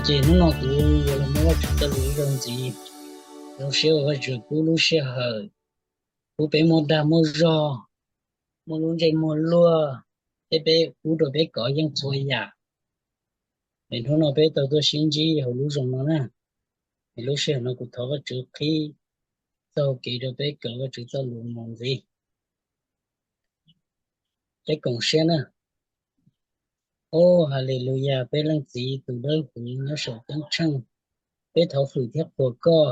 Ces hnub no kuv yuav los muab Vajtswv txoj lus ib zaug ntxiv. Zoo siab uas Vajtswv pub lub sij hawm, pub peb muaj dag muaj zog, muaj lub ntsej muag luag, thiab peb pub rau peb kov yeej txhua yam. Es hnub no peb tau tuaj sib ntsib hauv lub Zoom no na. Es lub sij hawm no kuv thov Vajtswv qhib txoj kev rau peb kawm Vajtswv txoj lus mus ntxiv. Peb koom siab na. Au, Haleluyas, peb Leej Txiv tus dawb huv nyob saum ceeb tsheej, peb thov hwm thiab qhuas koj.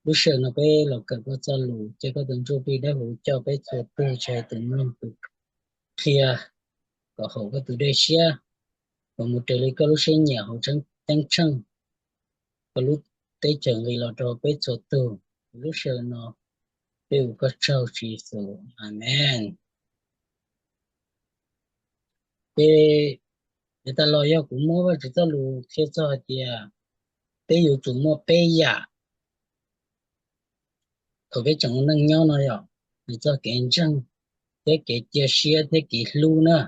Lub sij hawm no peb los kawm koj txoj lus, cia koj tus Ntsuj Plig Dawb Huv coj peb txhua tus, tsis hais tus mloog tus qhia, kom haum koj tus dej siab, kom mus raws li koj lub siab nyiam hauv ceeb tsheej, kom lub teb chaws nqis los rau peb txhua tus. Lub sij hawm no peb ua koj tsaug Tswv Yexus. Amees. Ces tas los yog kuv muab Vajtswv txoj lus qhia txog hais tias peb yuav tsum muaj peb yam thaum peb tseem ua neej nyob no yog nws txoj kev ntseeg thiab kev cia siab thiab kev hlub na.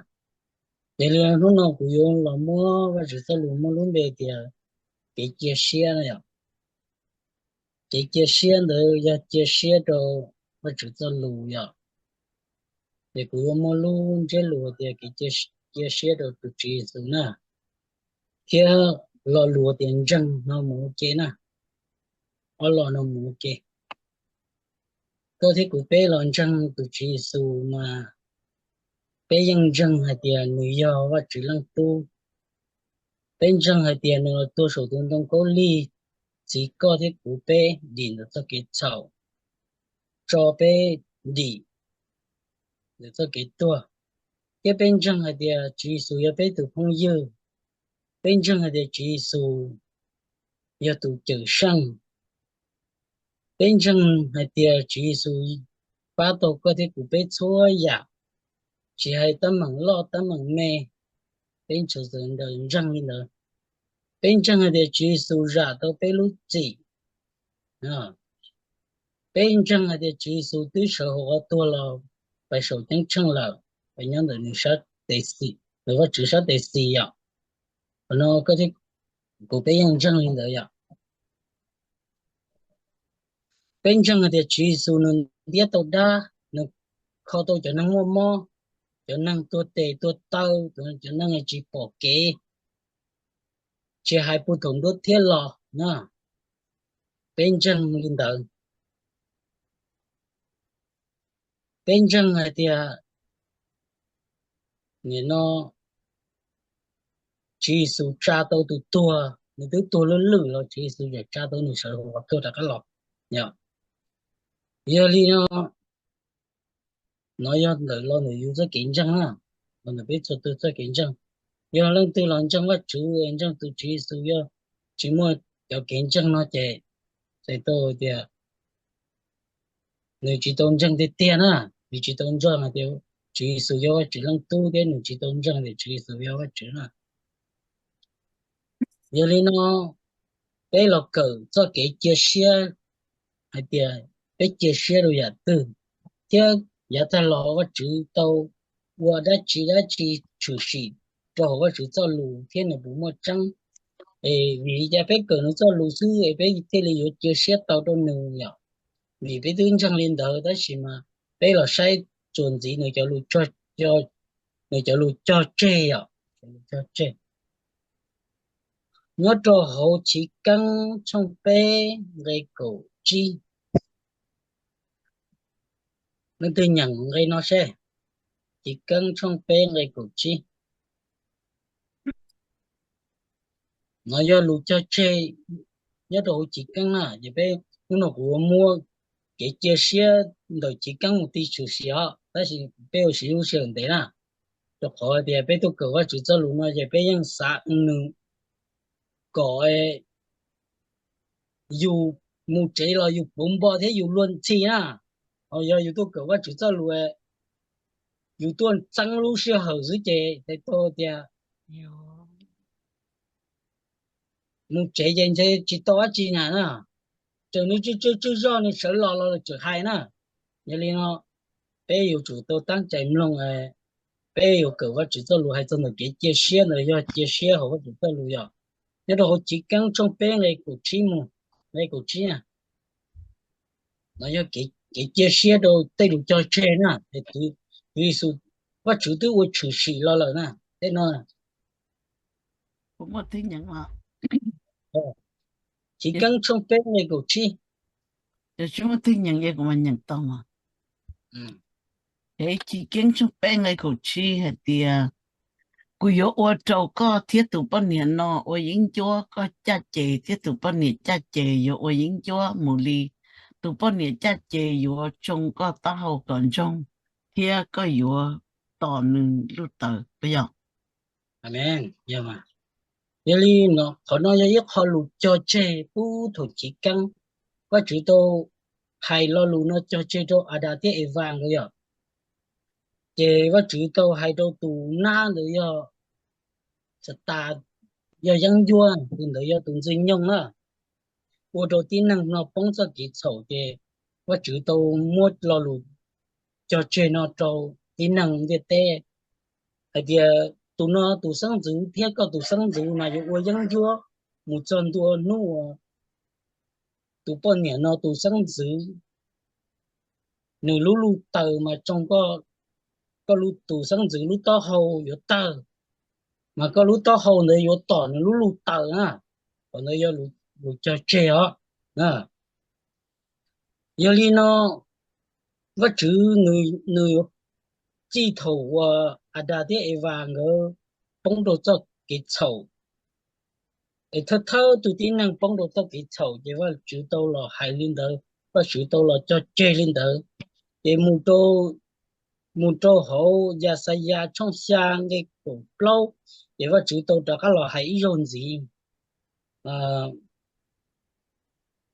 Ces li hnub no kuv yuav los muab Vajtswv txoj lus muaj lub npe tias kev cia siab no yog. Kev cia siab ntawd yog cia siab rau Vajtswv txoj lus yog. Ces kuv yuav muab lub ntsiab lus tias kev cia siab rau tus Tswv Yexus na, thiab lo lus tias ntseeg no mus ua ke na. Ob lo no mus ua ke. Koj thiab kuv peb los ntseeg tus Tswv Yexus mas peb yeej ntseeg hais tias nws yog Vajtswv Leej Tub. Peb ntseeg hais tias nws los tuag saum tus ntoo khaub lig txhiv koj thiab kuv peb dim ntawm txoj kev txhaum, tso peb dim ntawm txoj kev tuag. Thiab peb ntseeg hais tias Tswv Yexus yog peb tus phooj ywg. Peb ntseeg hais tias Tswv Yexus yog tus cawm seej. Peb ntseeg hais tias Tswv Yexus pab tau koj thiab kuv peb txhua yam, tsis hais teeb meem loj teeb meem me, peb txhua tus ntseeg li ntawd. Peb ntseeg hais tias Tswv Yexus zam tau peb lub txim. Peb ntseeg hais tias Tswv Yexus twb sawv hauv qhov tuag los pais saum ceeb tsheej lawm, pais nyob ntawm nws sab tes xis, nws Vajtswv sab tes xis yom. Qhov no koj thiab kuv peb yeej ntseeg li ntawd yom. Peb ntseeg hais tias Tswv Yexus nws ntiab tau dab, nws kho tau cov neeg muaj mob, cov neeg tuag tes tuag taw, cov neeg tsis pom kev, tsis hais puag thaum nruab thiab los na. Peb ntseeg li ntawd. Peb ntseeg hais tias nim no Tswv Yexus tsa tau tus tuag, nws twb tuag lwj lwm los Tswv Yexus tseem tsa tau nws sawv hauv qhov tuag rov qab los. Yog li no, no yog ntawm los ntawm yus txoj kev ntseeg na, los ntawm peb txhua tus txoj kev ntseeg. Yog leej twg los ntseeg Vajtswv, ntseeg tus Tswv Yexus, yog tsis muaj cov kev ntseeg no ces txhais tau tias nws tsis tau ntseeg tiag tiag na, nws tsis tau ntseeg hais tias Tswv Yexus yog Vajtswv Leej Tub thiab nws tsis tau ntseeg tias Tswv Yexus yog Vajtswv na. Yog li no, peb los kawm txoj kev cia siab hais tias peb cia siab rau yam twg, thiab yav tag los Vajtswv tau ua dab tsi dab tsi tshwm sim rau hauv Vajtswv txoj lus thiab nws puas muaj tseeb. Es vim li cas peb kawm nws txoj lus xwb es peb thiaj li yuav cia siab tau rau nws yom? Vim peb twb ntseeg li ntawd tab sis mas peb los saib txuas ntxiv nws cov lus, nws cov lus cog tseg yom, cog tseg. Nyob rau hauv Chiv Keeb tshooj peb nqe kaum tsib. Leej twg nyeem nqe no seb, Chiv Keeb tshooj peb nqe kaum tsib. No yog lus cog tseg nyob rau hauv Chiv Keeb na, ces peb hnub no kuv yuav muab kev cia siab ntawm Chiv Keeb mus ti tshwm sim os, tab sis peb ua siv lub sij hawm ntev na, rau qhov tias peb tuaj kawm Vajtswv txoj lus no ces peb yeej xav nws kom yus mus tsev los yus puv npo thiab yus luag ntxhi na. Ho yog yus tuaj kawm Vajtswv txoj lus, yus tuaj txeeb lub sij hawm xwb ces tau tias mus tsev ces ntshe tsis tau dab tsi na na. Txawm nws tsw tsw tsw zoj nws sawv los los tseem hais na. Yog li no, peb yuav tsum tau tab cai mloog, peb yuav kawm Vajtswv txoj lus hais txog ntawm kev cia siab ntawd yog cia siab hauv Vajtswv txoj lus yog. Nyob rau hauv Chiv Keeb tshooj peb nqe kaum tsib mus, nqe kaum tsib na, no yog kev cia siab rau tej lus cog tseg na. Tus Yexus, Vajtswv twb ua tshwm sim los lawm na. Tej no, Chiv Keeb tshooj peb nqe kaum tsib. Chiv Keeb tshooj peb nqe kaum tsib hais tias, kuv yuav ua rau koj thiab tus poj niam no ua yeeb ncuab koj caj ces, thiab tus poj niam caj ces yuav ua yeeb ncuab mus li. Tus poj niam caj ces yuav tsoo koj taub hau kom ntsoog, thiab koj yuav tom nws lub taw. Yog, yog li no, qhov no yog ib qho lus cog tseg pub thaum chiv keeb. Vajtswv tau hais lo lus no cog tseg rau Adas thiab Evas nkawd yom. Ces Vajtswv tau hais rau tus nab ntawd yog Satas, yog yeeb ncuab, tus ntawd yog tus ntxwg nyoog na, ua rau tib neeg no poob txoj kev txhaum. Ces Vajtswv tau muab lo lus cog tseg no rau tib neeg ntiaj teb hais tias tus no tus xeeb ntxwv thiab koj tus xeeb ntxwv mas yuav ua yeeb ncuab mus txog ntua hnub uas tus poj niam no tus xeeb ntxwv, nws lub lub taw mas tsoo koj, koj tus xeeb ntxwv lub taub hau yuav tawg, mas koj lub taub hau ntawd yuav tom nws lub lub taw na. Qhov ntawd yog lus cog tseg os. Yog li no, Vajtswv nws yuav txij thaum uas Adas thiab Evas nkawd poob rau txoj kev txhaum, es thawj thawj tug tib neeg poob rau txoj kev txhaum, ces Vajtswv tau los hais li ntawd, Vajtswv tau los cog tseg li ntawd. Ces mus rau hauv Yaxayas tshooj xya nqe kaum plaub, ces Vajtswv tau rov qab los hais ib zaug ntxiv.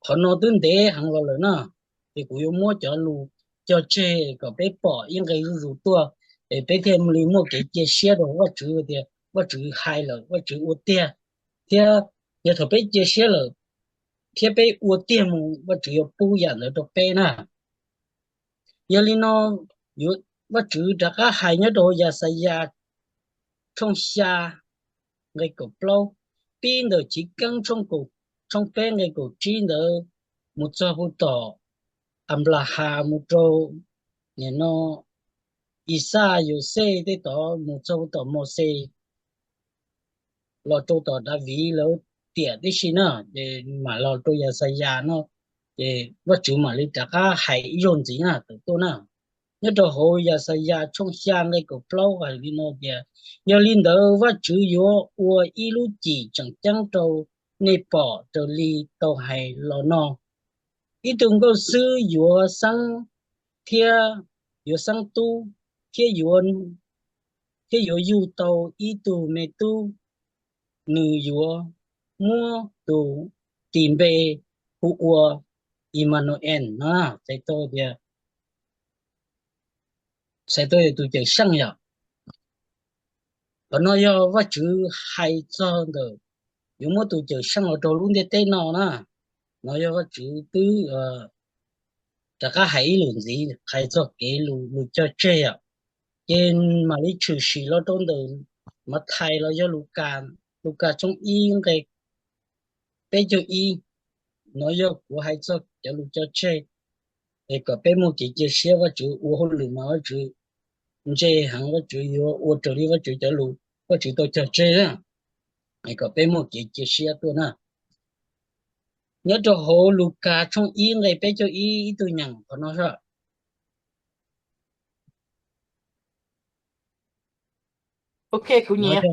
Qhov no twb ntev heev los lawm na, ces kuv yuav muab cov lus cog tseg kom peb pom ib nqe zuj zus tuaj, es peb thiaj li muaj kev cia siab rau Vajtswv tias Vajtswv hais lawm, Vajtswv ua tiag, thiab yog thaum peb cia siab lawm thiab peb ua tiag mus, Vajtswv yuav pub yam ntawd rau peb na. Yog li no, Vajtswv rov qab hais nyob rau Yaxayas tshooj xya nqe kaum plaub, pib ntawm Chiv Keeb tshooj peb nqe kaum tsib ntawd mus txog puag tom Anplahas, mus rau nim no Ixaj, Yauxej tej tod, mus txog puag tom Mauxes, los rau tom Daviv lawv tiam tib si na, ces mam los rau Yaxayas no, ces Vajtswv mam li rov qab hais ib zaug ntxiv na tawm tuaj na. Nyob rau hauv Yaxayas tshooj xya nqe kaum plaub hais li no tias, yog li ntawd Vajtswv yuav ua ib lub cim tseem ceeb rau nej pom raws li tau hais los no. Ib tug nkauj xwb yuav xeeb thiab yuav xeeb tub, thiab yuav, thiab yuav yug tau ib tug me tub. Nws yuav muab tus tis npe hu ua Imanuel no, txhais tau tias, txhais tau tias tus cawm seej yom. Qhov no yog Vajtswv hais txog ntawm yuav muab tus cawm seej los rau lub ntiaj teb no na. No yog Vajtswv twb rov qab hais ib lus ntxiv hais txog kev lus cog tseg yom. Ces mam li tshwm sim los rau ntawm Mathais los yog Lukas, Lukas tshooj ib nqe peb caug ib. No yog kuv hais txog cov lus cog tseg, es kom peb muaj kev cia siab Vajtswv ua hauj lwm mas Vajtswv ntse heev, Vajtswv yuav ua raws li Vajtswv cov lus Vajtswv tau cog tseg, es kom peb muaj kev cia siab tuaj na. Nyob rau hauv Lukas tshooj ib nqe peb caug ib, ib tug nyeem qhov no saib. Ok, kuv nyeem.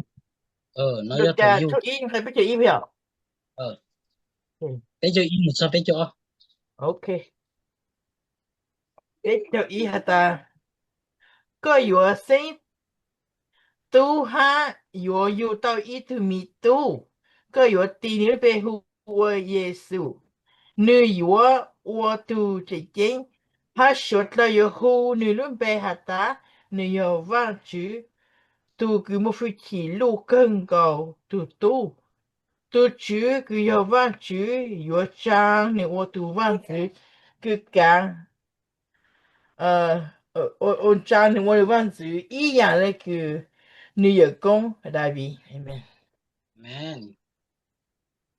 Lukas tshooj ib nqe peb caug ib yom. Peb caug ib mus txog peb caug ob. Ok. Peb caug ib has tas, koj yuav xeeb tub hab yuav yug tau ib tug me tub. Koj yuav tis nws lub npe hu ua Yexus. Nws yuav ua tug tseem ceeb, hab suav dlawg yuav hu nws lub npe has tas, nws yog Vaajtswv tus kws muaj fwj chim luj kawg nkaus tug tub. Tug Tswv kws yog Vaajtswv yuav tsaa nws ua tug vaaj ntxwv kws kaav, tsaa nws ua vaaj ntxwv ib yaam le kws nws yawm koob Daviv. Amees.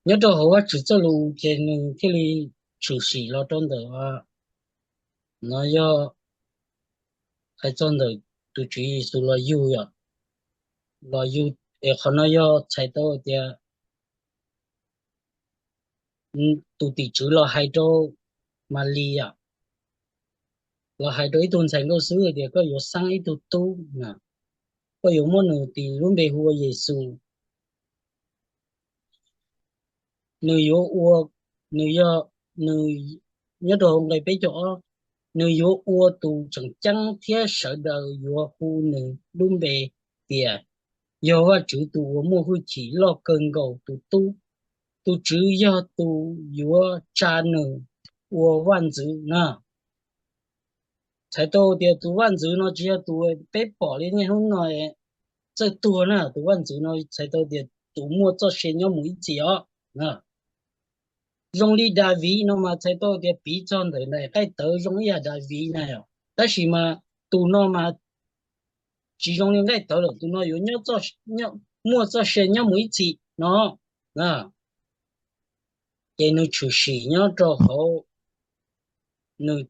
Nyob rau hauv Vajtswv txoj lus ces nws thiaj li tshwm sim los rau ntawm, no yog hais txog ntawm tus Tswv Yexus los yug yom, los yug, es qhov no yog txhais tau tias tus tim tswv los hais rau Malis yom, los hais rau ib tug ntxhais nkauj xwb tias koj yuav xeeb ib tug tub, koj yuav muab nws tis lub npe hu ua Yexus. Nws yuav ua, nws yog, nws, nyob rau hauv nqe peb caug ob, nws yuav ua tus tseem ceeb thiab sawv daws yuav hu nws lub npe tias yog Vajtswv tus uas muaj hwj chim loj kawg nkaus tus tub. Tus Tswv yog tus yuav tsa nws ua vaj ntxwv na. Txhais tau tias tus vaj ntxwv no tsis yog tus peb pom li niaj hnub no txawj tuag na, tus vaj ntxwv no txhais tau tias tus muaj txoj sia nyob mus ib txhis os. Zoo li Daviv no mas txhais tau tias piv txog ntawm daim nqaij tawv zoo ib yam Daviv na, tab sis mas tus no mas tsis zoo li nqaij tawv lawm, tus no yuav muaj txoj sia nyob mus ib txhis no. Ces nws tshwm sim nyob rau hauv, nws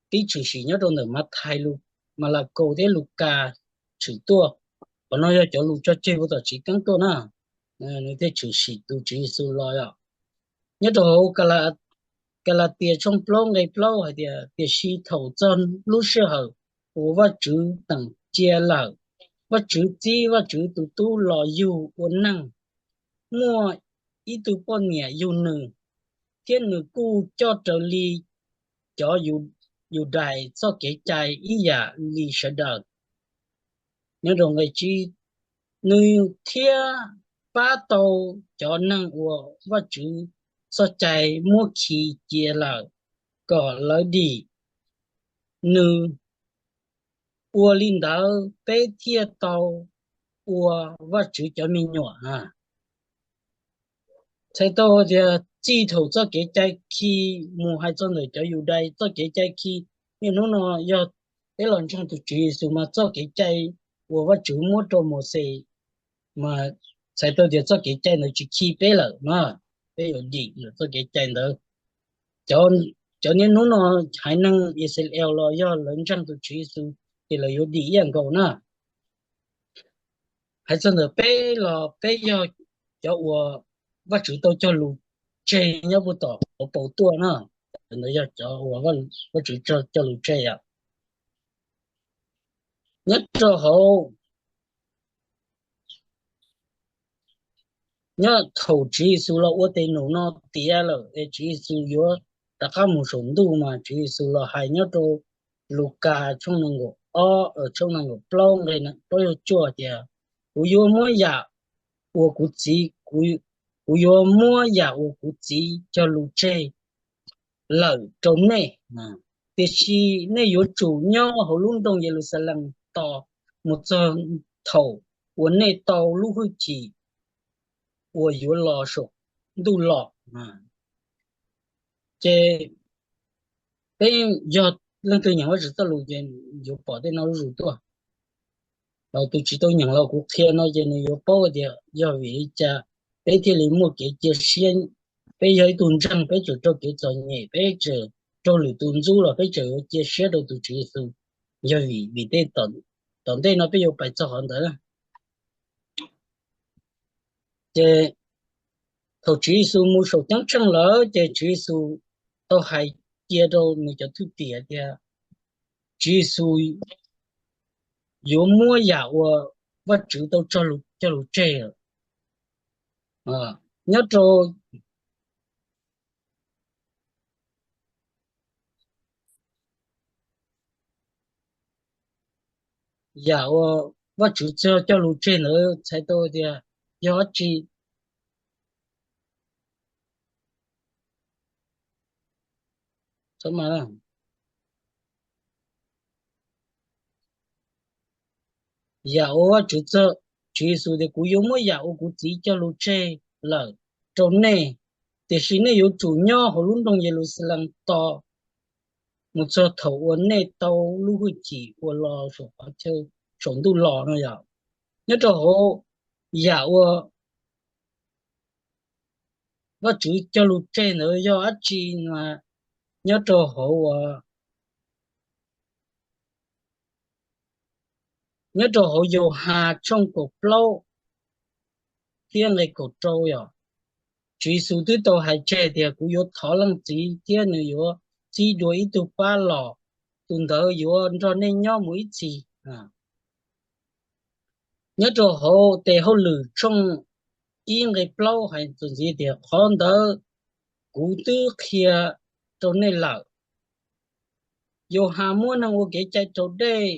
pib tshwm sim nyob rau ntawm Mathais, Malakaus thiab Lukas tshwm tuaj. Qhov no yog cov lus tso tseg puag tom Chiv Keeb tuaj na, nws thiaj tshwm sim tus Tswv Yexus los os. Nyob rau hauv Kalatias tshooj plaub nqe plaub hais tias, tiam sis thaum txog lub sij hawm uas Vajtswv teem cia lawm, Vajtswv txib Vajtswv tus Tub los yug ua neeg, muaj ib tug poj niam yug nws, thiab nws kuj coj raws li cov Yudais txoj kev cai ib yam li sawv daws. Nyob rau nqe tsib, nws thiaj pab tau cov neeg uas Vajtswv txoj cai muab khi cia lawm kom lawv dim. Nws ua li ntawd peb thiaj tau ua Vajtswv cov me nyuam. Txhais tau tias txij thaum txoj kev cai khi mus hais txog ntawm cov Yudais txoj kev cai khi, niaj hnub no yog peb los ntseeg tus Tswv Yexus mas txoj kev cai uas Vajtswv muab rau Mauxes mas txhais tau tias txoj kev cai ntawd tsis khi peb lawm na, peb yuav dim lawm txoj kev cai ntawd. Cov niaj hnub no haiv neeg Yixalayees los yog lawv ntseeg tus Tswv Yexus ces lawv yuav dim ib yam nkaus na. Hais txog ntawm peb los peb yog cov uas Vajtswv tau cog lus tseg nyob puag tom hauv paus tuaj na. Ntawd yog cov uas Vajtswv cog lus tseg os. Nyob rau hauv, nyob thaum Tswv Yexus los ua tes num no tiav lawm es Tswv Yexus yuav rov qab mus saum ntuj mas Tswv Yexus los hais nyob rau Lukas tshooj nees nkaum ob, tshooj nees nkaum plaub nqe plaub caug cuaj tias, kuv yuav muab yam uas kuv txiv, kuv yuav muab yam uas kuv txiv cog lus tseg lawm rau nej. Tiam sis nej yuav tsum nyob hauv lub nroog Yeluxalees tos mus txog thaum uas nej tau lub hwj chim uas yuav los saum ntuj los. Ces peb yog leej twg nyeem Vajtswv txoj lus ces yuav pom tej no zuj zus tuaj. Tus tsis tau nyeem los kuv qhia no ces nws yuav paub tias yog vim li cas peb thiaj li muaj kev cia siab. Peb yog ib tug ntseeg, peb tseem raug kev txom nyem, peb tseem raug lwm tus ntxub los peb tseem yuav cia siab rau tus Tswv Yexus, yog vim, vim tej tom ntej no peb yuav pais txog qhov ntawd. Ces thaum Tswv Yexus mus saum ceeb tsheej lawm ces Tswv Yexus tau hais cia rau nws cov thwj tim tias Tswv Yexus yuav muab yam uas Vajtswv tau cog lus tseg lawm. Nyob rau yam uas Vajtswv txog cog lus tseg ntawd txhais tau tias yog dab tsi? Yam uas Vajtswv txog, Tswv Yexus tias kuv yuav muab yam uas kuv txiv cog lus tseg lawm rau nej, tiam sis nej yuav tsum nyob hauv lub nroog Yeluxalees tos mus txog thaum uas nej tau lub hwj chim uas los saum qhov chaw saum ntuj los no yom. Nyob rau hauv yam uas Vajtswv cog lus tseg ntawd yog dab tsi? Nyob rau hauv, nyob rau hauv Yauhas tshooj kaum plaub thiab nqe kaum rau yom, Tswv Yexus twb tau hais tseg tias, kuv yuav thov Leej Txiv thiab nws yuav txib dua ib tug pab los, tus ntawd yuav nrog nej nyob mus ib txhis. Nyob rau hauv tes hauj lwm tshooj ib nqe plaub hais txuas ntxiv tias, qhov ntawd kuv twb qhia rau nej lawm. Yauhas muab neeg ua kev cai raus dej,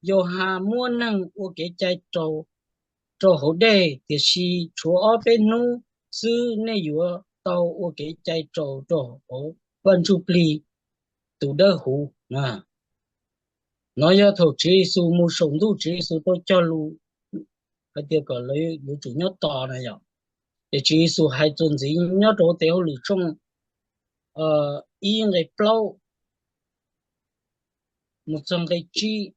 Yauhas muab neeg ua kev cai rau hauv dej, tiam sis tshuav ob peb hnub xwb nej yuav tau ua kev cai raus rau hauv Vaj Ntsujplig tus Dawb Huv. No yog thaum Tswv Yexus mus saum ntuj, Tswv Yexus tau cog lus hais tias kom lawv yuav tsum nyob tos na yom. Ces Tswv Yexus hais txuas ntxiv nyob rau tes hauj lwm tshooj ib nqe plaub mus txog nqe tsib.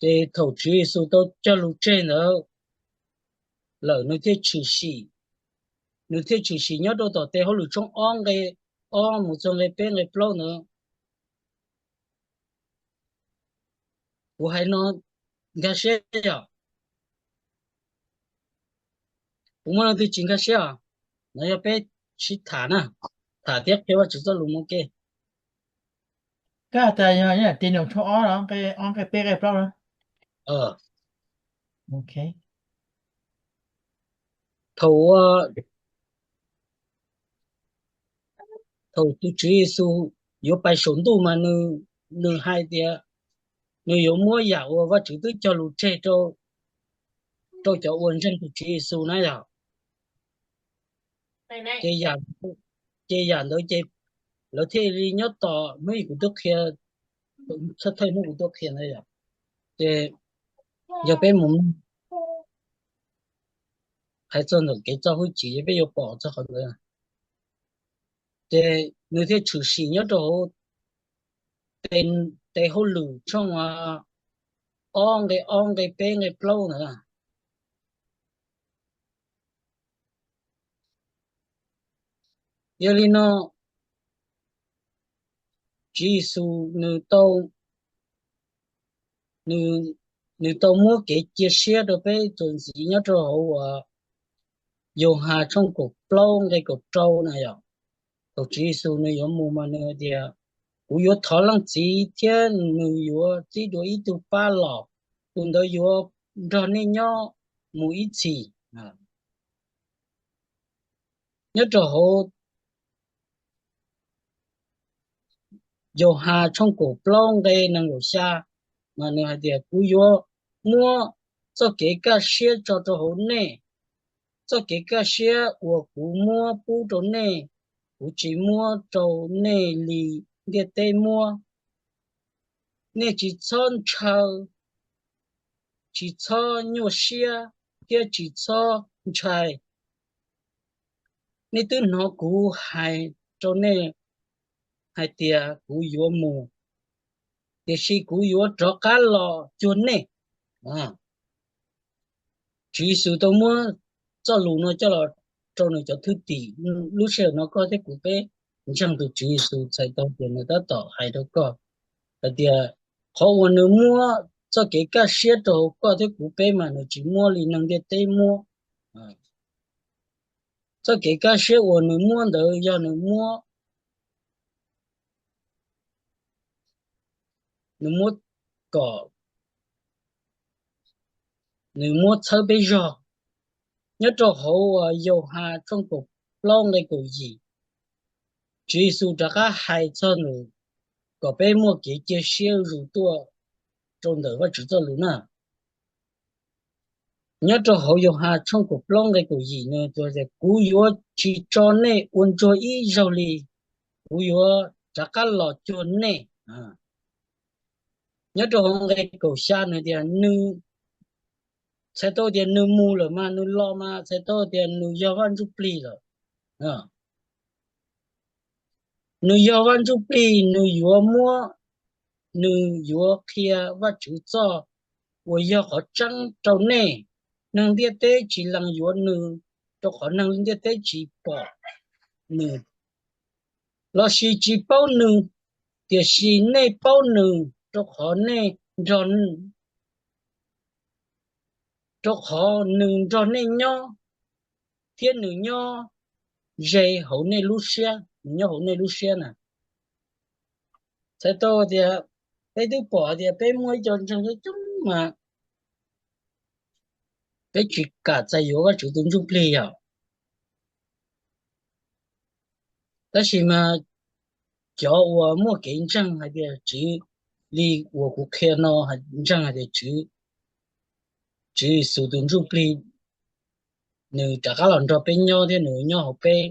Ces thaum Tswv Yexus tau cog lus tseg ntawd lawm, nws thiaj tshwm sim, nws thiaj tshwm sim nyob rau tom tes hauj lwm tshooj ob nqe ob mus txog nqe peb nqe plaub ntawd. Kuv hais no nkag siab yom? Kuv muaj leej twg tsis nkag siab os? No yog peb sib tham na, tham thiab qhia Vajtswv txoj lus mus ke. Koj tas yog tis num tshooj ob no, nqe ob nqe peb nqe plaub no. Thaum, thaum tus Tswv Yexus yuav pais saum ntuj mas nws hais tias nws yuav muab yam uas Vajtswv twb cog lus tseg rau cov uas ntseeg tus Tswv Yexus na yom. Ces yam ntawd ces lawv thiaj li nyob tos hnub kuv twb qhia, thawj hnub kuv twb qhia ntawd yom. Ces yog peb mus hais txog ntawm kev txo hwj chim, yog peb yuav pom txog qhov ntawd. Ces nws thiaj tshwm sim nyob rau hauv tes hauj lwm tshooj ob nqe ob nqe peb nqe plaub ntawd. Yog li no, Tswv Yexus nws tau, nws tau muab kev cia siab rau peb txuas ntxiv nyob rau hauv uas Yauhas tshooj kaum plaub nqe kaum rau na yom. Thaum Tswv Yexus nws yuav mus mas nws hais tias, kuv yuav thov Leej Txiv thiab nws yuav txib dua ib tug pab los, tus ntawd yuav nrog nej nyob mus ib txhis. Nyob rau hauv Yauhas tshooj kaum plaub nqe nees nkaum xya mas nws hais tias, kuv yuav muab txoj kev kaj siab tso rau hauv nej. Txoj kev kaj siab uas kuv muab pub rau nej, kuv tsis muab rau nej li ntiaj teb muab. Nej tsis txhob ntshaw, tsis txhob nyuaj siab thiab tsis txhob ntshai. Nej twb hnov kuv hais rau nej hais tias kuv yuav mus, tiam sis kuv yuav rov qab los cuag nej. Tswv Yexus tau muab txoj lus no coj los rau nws cov thwj tim. Lub sij hawm no koj thiab kuv peb ntseeg tus Tswv Yexus txhais tau tias nws tab tom hais rau koj hais tias qhov uas nws muab txoj kev kaj siab rau hauv koj thiab kuv peb mas nws tsis muab li neeg ntiaj teb muab. Txoj kev kaj siab uas nws muab ntawd yog nws muab, nws muab kom, nws muab txhawb peb zog. Nyob rau hauv Yauhas tshooj kaum plaub nqe kaum yim, Tswv Yexus rov qab hais txog nws kom peb muaj kev cia siab zus tuaj rau ntawm Vajtswv txoj lus na. Nyob rau hauv Yauhas tshooj kaum plaub nqe kaum yim nws tias, kuv yuav tsis tso nej ua ntsuag ib zaug li, kuv yuav rov qab los cuag nej. Nyob rau hauv nqe kaum xya nws tias, nws txhais tau tias nws mus lawm mas nws los mas txhais tau tias nws yog Vaj Ntsujplig lawm. Nws yog Vaj Ntsujplig, nws yuav muab, nws yuav qhia Vajtswv txoj uas yog qhov tseeb rau nej. Neeg ntiaj teb tsis lees yuav nws, rau qhov neeg ntiaj teb tsis pom nws, lossis tsis paub nws, tiam sis nej paub nws, rau qhov nej nrog, rau qhov nws nrog nej nyob, thiab nws nyob ze hauv nej lub siab, nws nyob hauv nej lub siab na. Txhais tau tias peb twb pom tias peb muaj ib co ntseeg coob coob mas peb tsis kam txais yuav Vajtswv tus Ntsuj Plig yom. Tab sis mas cov uas muaj kev ntseeg hais tias Tswv, li uas kuv qhia no, ntseeg hais tias Tswv, Tswv Yexus tus Ntsuj Plig nws rov qab los nrog peb nyob thiab nws nyob hauv peb,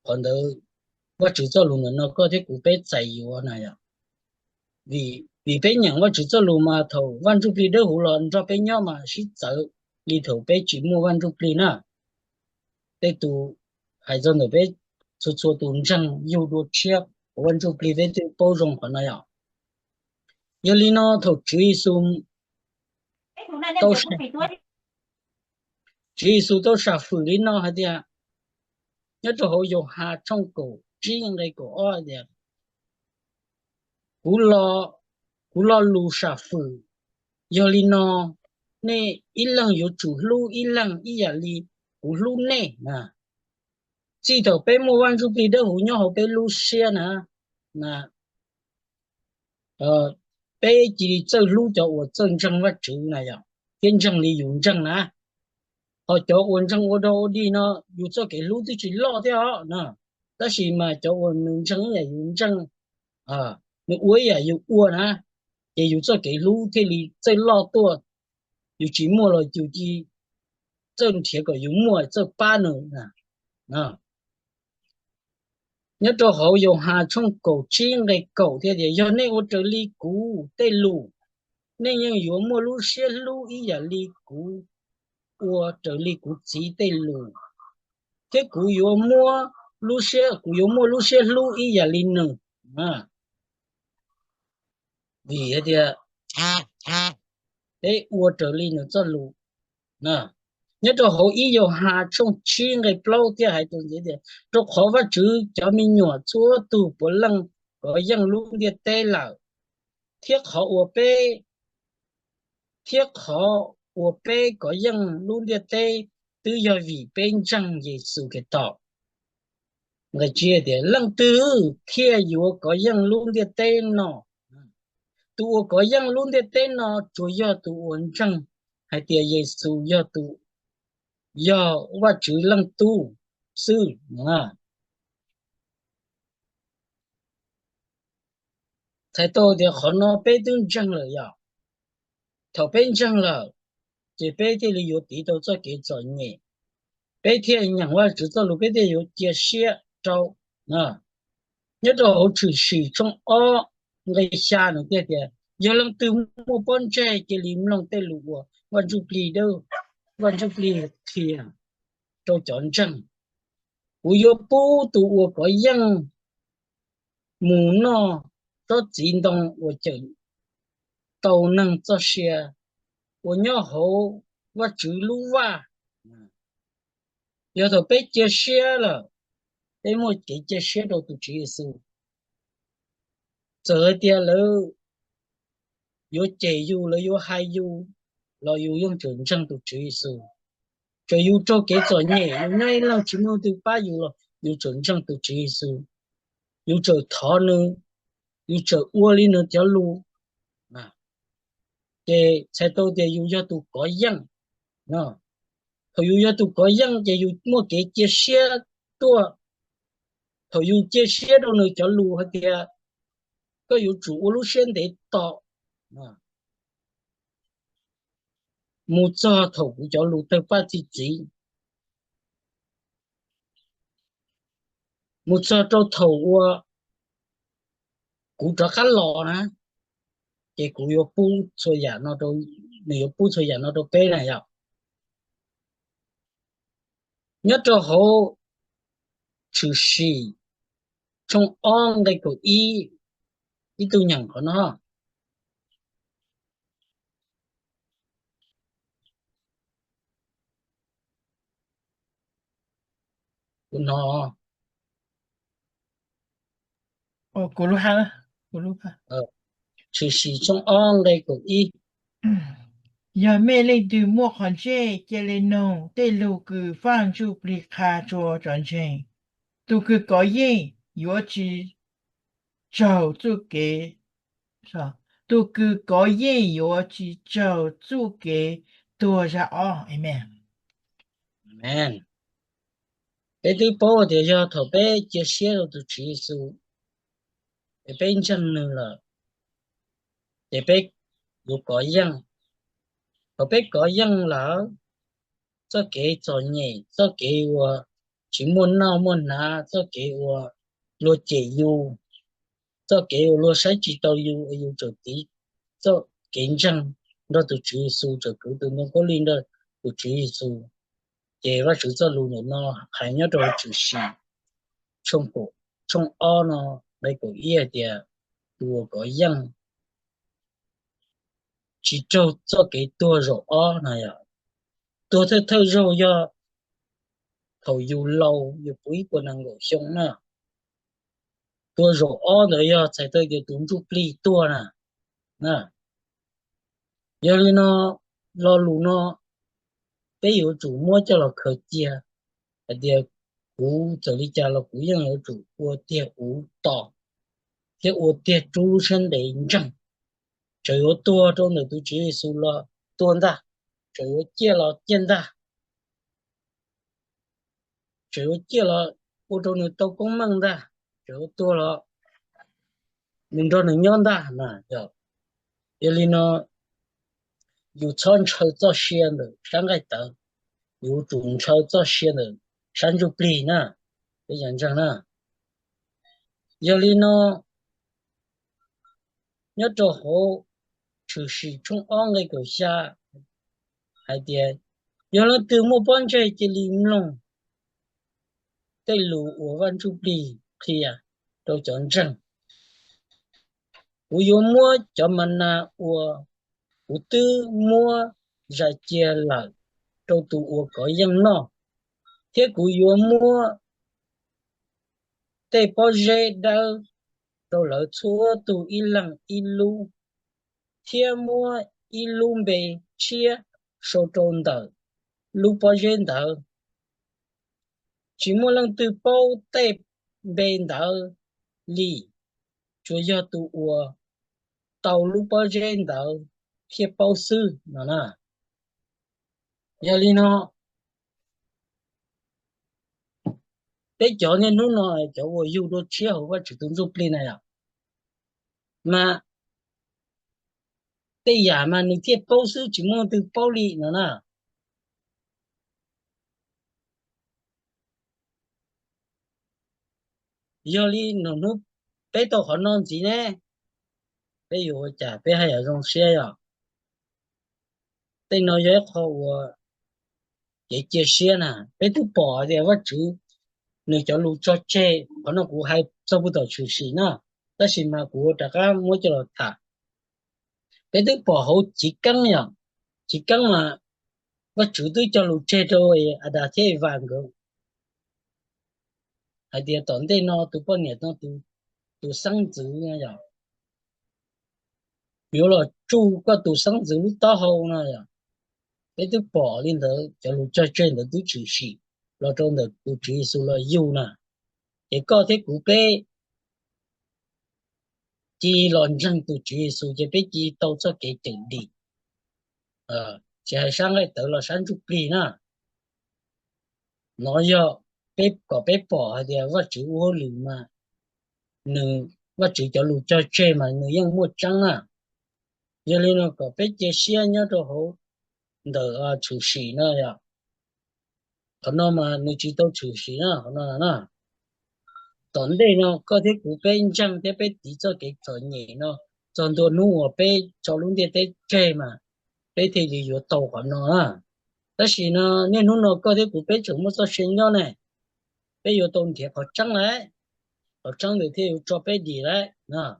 qhov ntawd Vajtswv txoj lus ntawm no koj thiab kuv peb txais yuav na yom. Vim, vim peb nyeem Vajtswv txoj lus mas thaum Vaj Ntsuj Plig Dawb Huv los nrog peb nyob mas sib txawv li thaum peb tsis muaj Vaj Ntsuj Plig na. Tej tus hais txog ntawm peb txhua txhua tus ntseeg yug dua tshiab hauv Vaj Ntsuj Plig peb twb paub zoo qhov no yom. Yog li no thaum Tswv Yexus tau, Tswv Yexus tau sam fwm li no hais tias, nyob rau hauv Yauhas tshooj kaum tsib nqe kaum ob hais tias, kuv lo, kuv lo lus sam fwm yog li no, nej ib leeg yuav tsum hlub ib leeg ib yam li kuv hlub nej na. Txij thaum peb muaj Vaj Ntsuj Plig Dawb Huv nyob hauv peb lub siab na, peb cia li txawj hlub cov uas txawj ntseeg Vajtswv na yom, thiab ntseeg li yus ntseeg na. Ho cov uas ntseeg ua dog ua dig no yus txoj kev hlub twb tsis loj thiab os na, tab sis mas cov uas nws ntseeg ib yam yus ntseeg, nws ua ib yam yus ua na, ces yus txoj kev hlub thiaj li txawj loj tuaj. Yus tsis muaj los yus cia li txawj nrhiav kom yus muaj, txawj pab nws. Nyob rau hauv Yauhas tshooj kaum tsib nqe kaum thiaj tias, yog nej ua raws li kuv tej lus, nej yeej yuav muaj lub siab hlub ib yam li kuv ua raws li kuv Txiv tej lus, thiab kuv yuav muab lub siab, kuv yuav muaj lub siab hlub ib yam li nws. Vim hais tias peb ua raws li nws txoj lus. Nyob rau hauv ib Yauhas tshooj tsib nqe plaub thiaj hais tias, rau qhov Vajtswv cov me nyuam txhua tus puav leej kov yeej lub ntiaj teb lawm, thiab qhov uas peb, thiab qhov uas peb kov yeej lub ntiaj teb twb yog vim peb ntseeg Yexus Khetos. Nqe tsib tias, leej twg thiaj yuav kov yeej lub ntiaj teb no? Tus uas kov yeej lub ntiaj teb no tsuas yog tus uas ntseeg hais tias Yexus yog tus, yog Vajtswv Leej Tub xwb. Txhais tau tias qhov no peb twb ntseeg lawm yom. Thaum peb ntseeg lawm, ces peb thiaj li yuav tiv tau txoj kev txom nyem, peb thiaj nyeem Vajtswv txoj lus, peb thiaj yuav cia siab rau. Nyob rau hauv Tshwm Sim tshooj ob nqe xya nws thiaj tias, yog leej twg muaj pob ntseg cia li mloog tej lus uas Vaj Ntsuj Plig, Vaj Ntsuj Plig qhia rau cov ntseeg. Kuv yuav pub tus uas kov yeej mus noj tsob txiv ntoo uas cawm tau neeg txoj sia uas nyob hauv Vajtswv lub vaj. Yog thaum peb cia siab lawm, peb muaj kev cia siab rau tus Tswv Yexus, txawm hais tias lawv yuav cem yus, lawv yuav hais yus, los yus yeej tseem ntseeg tus Tswv Yexus. Txawm yus raug kev txom nyem, yus nyob ib leeg tsis muaj leej twg pab yus los yus tseem ntseeg tus Tswv Yexus, yus tseem thov nws, yus tseem ua li nws cov lus, ces txhais tau tias yus yog tus kov yeej. Thaum yus yog tus kov yeej ces yus muaj kev cia siab tuaj. Thaum yus cia siab rau nws cov lus hais tias koj yuav tsum ua lub siab ntev tos mus txog thaum kuv cov lus tawg paj txi txiv, mus txog rau thaum uas kuv rov qab los na, ces kuv yuav pub txhua yam no, nws yuav pub txhua yam no rau peb na yom. Nyob rau hauv Tshwm Sim tshooj ob nqe kaum ib, ib tug nyeem qhov no. Kuv hnov. Kuv lub hab, kuv lub hab. Tshwm Sim tshooj ob nqe kaum ib. Yog mej leej twg muaj qhov ntsej, cia li noog tej lug kws Vaaj Ntsuj Plig qha rua cov ntseeg. Tug kws kov yeej yuav tsi raug txuj kev, tug kws kov yeej yuav tsi raug txuj kev tuag zag ob. Amees. Peb twb paub tias yog thaum peb cia siab rau tus Tswv Yexus, es peb ntseeg nwg lawm, ces peb yuav kov yeej. Thaum peb kov yeej lawm, txoj kev txom nyem, txoj kev uas tsis muaj noj muaj hnav, txoj kev uas luag cem yus, txoj kev uas luag saib tsis taus yus, yus txawm tiv txoj kev ntseeg nrog tus Tswv Yexus, txawm kwv tus ntoo khaub lig nrog tus Tswv Yexus. Ces Vajtswv txoj lus ntawm no hais nyob rau Tshwm Sim tshooj ob no, nqe kaum ib hais tias, tus uas kov yeej tsis raug txoj kev tuag zaum ob no yog, tuag thawj thawj zaug yog thaum yus laus, yus puv ib puas nees nkaum xyoo na. Tuag zaum ob ntawd yog txhais tau tias tus ntsuj plig tuag na. Yog li no, lo lus no peb yuav tsum muab coj los khaws cia hais tias kuv txawm li cas los kuv yeej yuav tsum ua tiag uv tos thiab ua tiag rub lub siab ntev ntseeg. Txawm yuav tuag rau ntawm tus Tswv Yexus los tuag ntag, txawm yuav ciaj los ciaj ntag, txawm yuav ciaj los ua rau nws tau koob meej ntag, txawm yuav tuag los nws nrog nws nyob ntag na. Yog li no, yus txhob ntshaw txoj sia ntawm sab nqaij tawv, yus tsum ntshaw txoj sia ntawm sab ntsuj plig na. Peb ntseeg na. Yog li no, nyob rau hauv Tshwm Sim tshooj ob nqe kaum xya hais tias, yog leej twg muaj pob ntseg cia li mloog tej lus uas Vaj Ntsuj Plig qhia rau cov ntseeg. Kuv yuav muab cov ma nas uas kuv twb muab zais cia lawm rau tus uas kov yeej noj, thiab kuv yuav muab tej pob zeb dawb rau lawv txhua tug ib leeg ib lub, thiab muab ib lub npe tshiab sau rau ntawm lub pob zeb ntawd. Tsis muaj leej twg paub tej npe ntawd li, tsuas yog tus uas tau lub pob zeb ntawd thiaj paub xwb no na. Yog li no, peb cov niaj hnub no cov uas yug dua tshiab hauv Vajtswv tus ntsuj plig na yom, mas tej yam mas nws thiaj paub xwb, tsis muaj leej twg paub li no na. Yog li no hnub peb tau qhov no ntxiv ne, peb yuav ua cas peb haj yam zoo siab yom? Tej no yog ib qho uas kev cia siab na. Peb twb pom tias Vajtswv nws cov lus tso tseg, qhov no kuv hais txog puag tom Tshwm Sim na, tab sis mas kuv rov qab muab coj los tham. Peb twb pom hauv Chiv Keeb yom, Chiv Keeb mas Vajtswv twb cog lus tseg rau Adas thiab Evas nkawd hais tias tom ntej no tus poj niam no, tus xeeb ntxwv no yom, yuav los tsuj koj tus xeeb ntxwv lub taub hau no yom. Peb twb pom li ntawd, cov lus cog tseg ntawd twb tshwm sim los rau ntawm tus Tswv Yexus los yug na. Ces koj thiab kuv peb cia los ntseeg tus Tswv Yexus ces peb cia tau txoj kev cawm dim, tsis hais sab nqaij tawv los sab ntsuj plig na. No yog peb kom peb pom hais tias Vajtswv ua hauj lwm mas nws, Vajtswv cov lus cog tseg mas nws yeej muaj tseeb na. Yog li no kom peb cia siab nyob rau hauv ntawm Tshwm Sim no yom. Qhov no mas nws tsis tau tshwm sim na, qhov no na. Tom ntej no koj thiab kuv peb ntseeg thiab peb tiv txoj kev txom nyem no txog ntua hnub uas peb tso lub ntiaj teb tseg mas peb thiaj li yuav tau qhov no na. Tab sis no niaj hnub no koj thiab kuv peb tseem muaj txoj sia nyob ne, peb yuav tau nrhiav qhov tseeb lawm, qhov tseeb ntawd thiaj yuav tso peb dim lawm.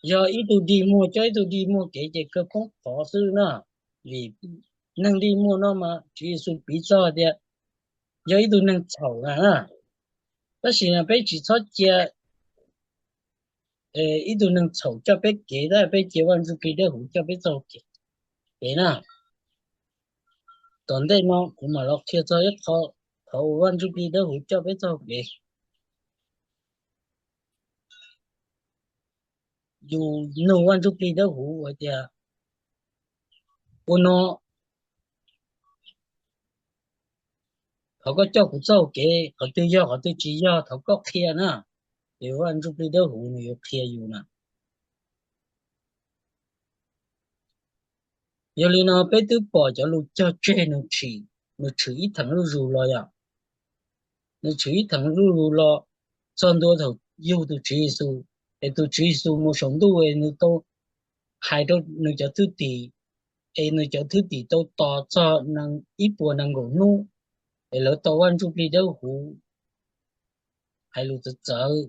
Yog ib tug dig muag coj ib tug dig muag kev ces kawg poob qhov xwb na. Vim neeg dig muag no mas Tswv Yexus piv txog tias yog ib tug neeg txhaum na. Tab sis peb tsis txhob cia ib tug neeg txhaum coj peb kev, tab peb cia Vaj Ntsuj Plig Dawb Huv coj peb txoj kev, kev na. Tom ntej no kuv mam los qhia txog ib qho, qhov uas Vaj Ntsuj Plig Dawb Huv coj peb txoj kev. Yus nug Vaj Ntsuj Plig Dawb Huv hais tias, ua no, thov koj coj kuv txoj kev, qhov twg yog qhov twg tsis yog thov koj qhia na. Ces Vaj Ntsuj Plig Dawb Huv nws yuav qhia yus na. Yog li no peb twb pom cov lus cog tseg nws tshwm, nws tshwm ib theem zuj zus los yom. Nws tshwm ib theem zuj zus los txog ntua thaum yug tus Tswv Yexus, es tus Tswv Yexus mus saum ntuj es nws tau hais rau nws cov thwj tim, es nws cov thwj tim tau tos txog ib puas nees nkaum hnub, es lawv tau Vaj Ntsuj Plig Dawb Huv hais lus txawv txawv,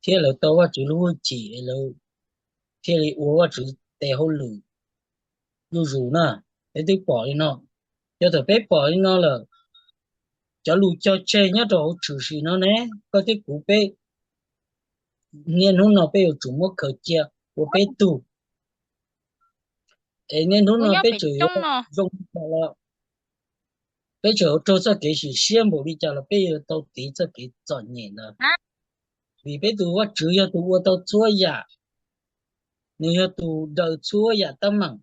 thiab lawv tau Vajtswv lub hwj chim es lawv thiaj li ua Vajtswv tes hauj lwm zuj zus na. Peb twb pom li no, yog thaum peb pom li no lawm, cov lus cog tseg nyob rau hauv tshwm sim no ne, koj thiab kuv peb niaj hnub no peb yuav tsum muab khaws cia ua peb tug. Es niaj hnub no peb tseem yuav zoo li cas los, peb tseem yuav raug txoj kev sim siab npaum li cas los peb yuav tau tiv txoj kev txom nyem ntawd. Vim peb tus Vajtswv yog tus ua tau txhua yam, nws yog tus daws txhua yam teeb meem.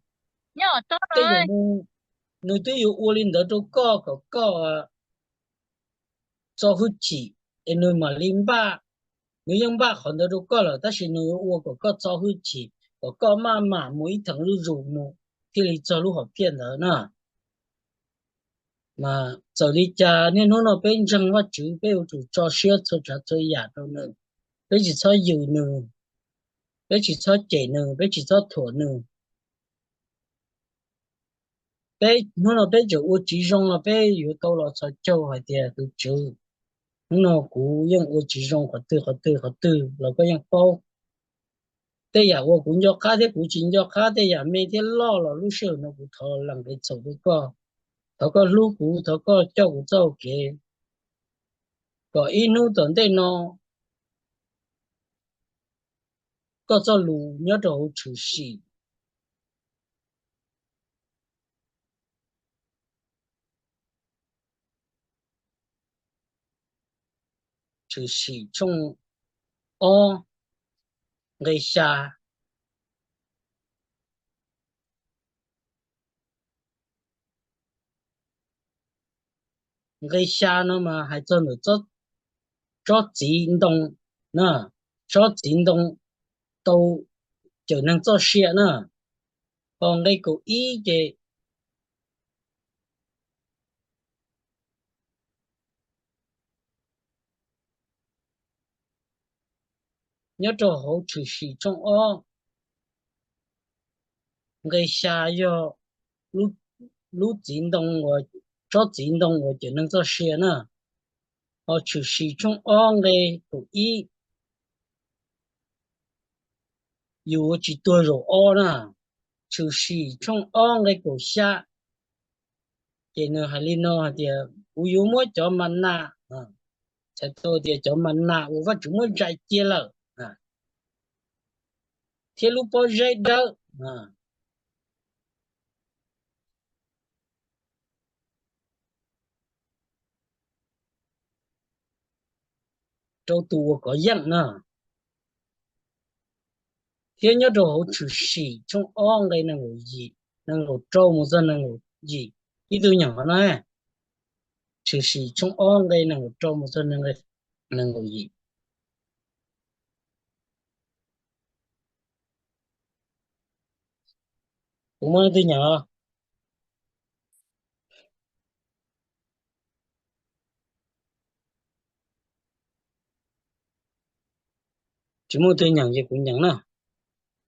Tej zaum nws twb yuav ua li ntawd rau koj kom koj txo hwj chim, es nws mam li npaj, nws yeej npaj qhov ntawd rau koj lawm, tab sis nws yuav ua kom koj txo hwj chim, kom koj maj mam mus ib theem zuj zus mus thiaj li txog lub hom phiaj ntawd na. Mas txawm li cas niaj hnub no peb ntseeg Vajtswv peb yuav tsum tso siab txhua tsav txhua yam rau nws, peb tsis txhob yws nws, peb tsis txhob cem nws, peb tsis txhob thuam nws. Peb hnub no peb tseem ua tsis zoo los peb yuav tau los txhos caug hais tias tus Tswv, hnub no kuv yeej ua tsis zoo qhov twg qhov twg qhov twg los koj yeej paub. Tej yam uas kuv nco qab thiab kuv tsis nco qab, tej yam me thiab loj los lub sij hawm no kuv thov lees kev txhaum rau koj. Thov koj hlub kuv, thov koj coj kuv txoj kev, kom ib hnub tom ntej no koj txoj lus nyob rau hauv tshwm sim, tshwm sim tshooj ob nqe xya. Nqe xya no mas hais txog ntawm tsob txiv ntoo na, tsob txiv ntoo tau cawm neeg txoj sia na. Ho nqe kaum ib ces nyob rau hauv tshwm sim tshooj ob nqe xya yog lub txiv ntoo, tsob txiv ntoo uas cawm neeg txoj sia na. Ho tshwm sim tshooj ob nqe kaum ib, yus ua tsis tuag zaum ob na. Tshwm sim tshooj ob nqe kaum xya, ces nws hais li no hais tias kuv yuav muab cov mas nas, txhais tau tias cov mas nas uas Vajtswv muab zais cia lawm thiab lub pob zeb dawb rau tus uas kov yeej na. Thiab nyob rau hauv tshwm sim tshooj ob nqe nees nkaum rau mus txog nees nkaum yim, ib tug nyeem qhov no, tshwm sim tshooj ob nqe nees nkaum rau mus txog nees nkaum yim. Kuv muaj leej twg nyeem os? Tsis muaj leej twg nyeem ces kuv nyeem na.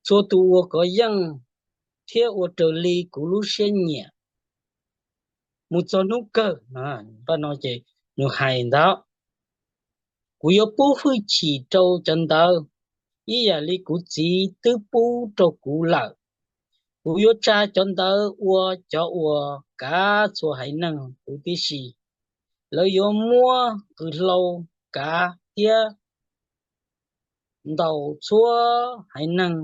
Txhua tus uas kov yeej thiab ua raws li kuv lub siab nyiam mus txog hnub kawg, npaj no ces nws hais ntawd, kuv yuav pub hwj chim rau cov ntawd ib yam li kuv Txiv twb pub rau kuv lawm. Kuv yuav tsa cov ntawd ua cov uas kav txhua haiv neeg huv tib si. Lawv yuav muab qws hlau kav thiab ntaus txhua haiv neeg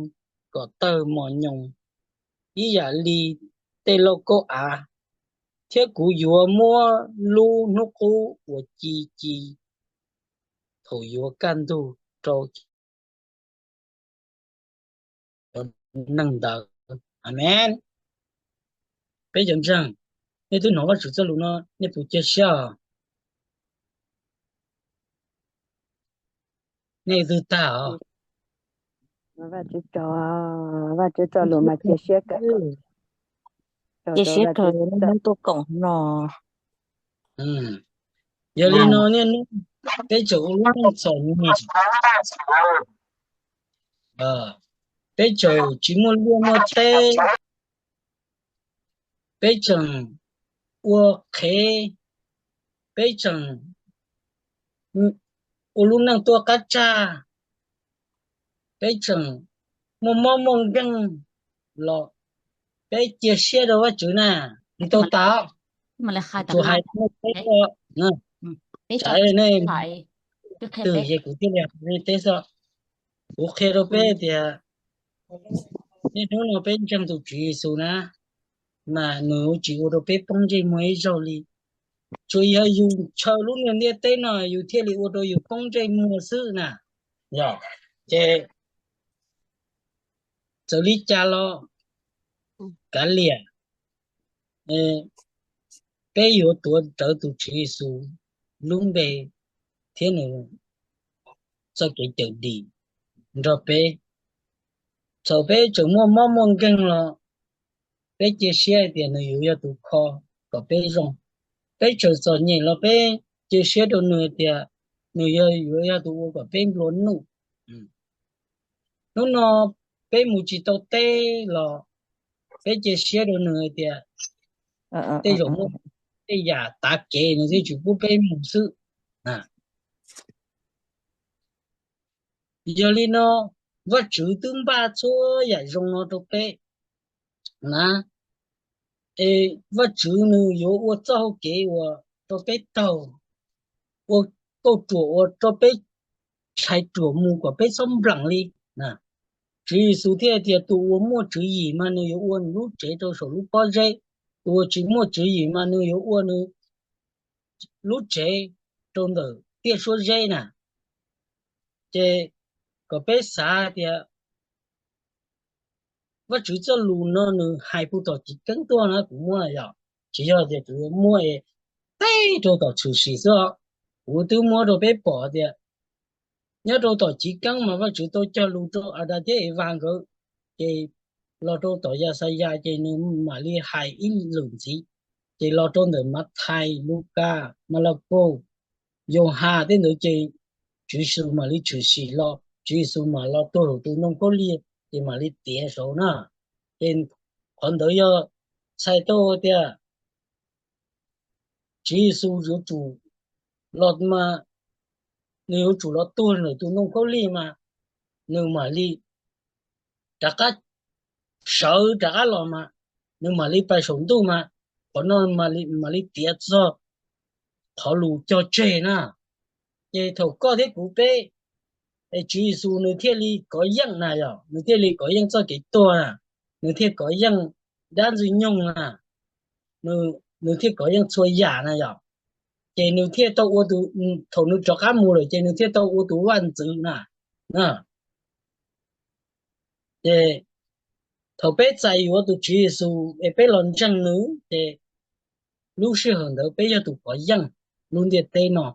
kom tawg mos nyoos ib yam li tej lauj kaub av, thiab kuv yuav muab lub hnub qub uas ci ci thaum yuav kaj ntug rau cov neeg ntawd. Amees. Peb cov ntseeg, nej twb hnov Vajtswv txoj lus no, nej puas cia siab? Nej twb tag os. Vajtswv txoj lus mas cia siab kawg. Cia siab kawg, nej tuaj koom no. Yog li no niaj hnub peb tseem ua lub neej txom nyem, peb tseem tsis muaj liaj muaj teb, peb tseem ua qhev, peb tseem ua lub neej tuaj qab tsaj, peb tseem muaj mob muaj nkeeg los peb cia siab rau Vajtswv na, li tau tas. Tsuas hais nej teb xwb, nej twg ces kuv thiaj li hais nej teb xwb. Kuv qhia rau peb tias niaj hnub no peb ntseeg tus Tswv Yexus na, mas nws tsis ua rau peb poob ntsej muag ib zaug li. Tsuas yog yus ntshaw lub ntiaj teb no yus thiaj li ua rau yus poob ntsej muag xwb na. Yog, ces txawm li cas los kav liam, peb yuav tuav rawv tus Tswv Yexus lub npe thiab nws txoj kev cawm dim nrog peb. Thaum peb tseem muaj mob muaj nkeeg los peb cia siab hais tias nws yuav yog tus kho kom peb zoo. Peb tseem txom nyem los peb cia siab rau nws hais tias nws yuav yog tus ua kom peb nplua nuj. Hnub no peb mus tsis tau teb los peb cia siab rau nws hais tias tej zaum muaj tej yam tav kev nws thiaj tsis pub peb mus xwb. Yog li no, Vajtswv twb npaj txhua yam zoo no rau peb na. Es Vajtswv nws yuav ua txoj hau kev uas rau peb taug, ua kauj ruam uas rau peb tshais ruam mus kom peb txhob npleem li. Tswv Yexus thiaj tias tus uas muaj tswv yim mas nws yuav ua nws lub tsev rau saum lub pob zeb, tus uas tsis muaj tswv yim mas nws yuav ua nws lub tsev rau ntawm tiaj suab zeb na. Ces kom peb xav tias Vajtswv txoj lus no nws hais puag tom chiv keeb tuaj na, kuv muab yog, tsis yog tias kuv muab teb rau tom tshwm sim xwb os. Kuv twb muab rau peb pom tias nyob rau tom chiv keeb mas Vajtswv tau cog lus rau Adas thiab Evas nkawd, ces los rau tom Yaxayas ces nws mam li hais ib lwm ntxiv, ces los rau ntawm Mathais, Lukas, Malakaus, Yauhas tej ntawd ces Tswv Yexus mam li tshwm sim los, Tswv Yexus mam los tuag saum tus ntoo khaub lig ces mam li tiav saud na. Ces qhov ntawd yog txhais tau tias Tswv Yexus yuav tsum los mas, nws yuav tsum los tuag ntawm tus ntoo khaub lig mas nws mam li rov qab sawv rov qab los mas, nws mam li pais saum ntuj mas, qhov no mam li tiav txog qhov lus cog tseg na. Ces thaum koj thiab kuv peb, es Tswv Yexus nws thiaj li kov yeej na yom, nws thiaj li kov yeej txoj kev tuag na, nws thiaj kov yeej dab ntxwg nyoog na, nws thiaj kov yeej txhua yam na yom. Ces nws thiaj tau ua tus, thaum nws rov qab mus lawm ces nws thiaj tau ua tus vaj ntxwv na. Ces thaum peb txais yuav tus Tswv Yexus es peb los ntseeg nws ces lub sij hawm ntawd peb yog tus kov yeej lub ntiaj teb no.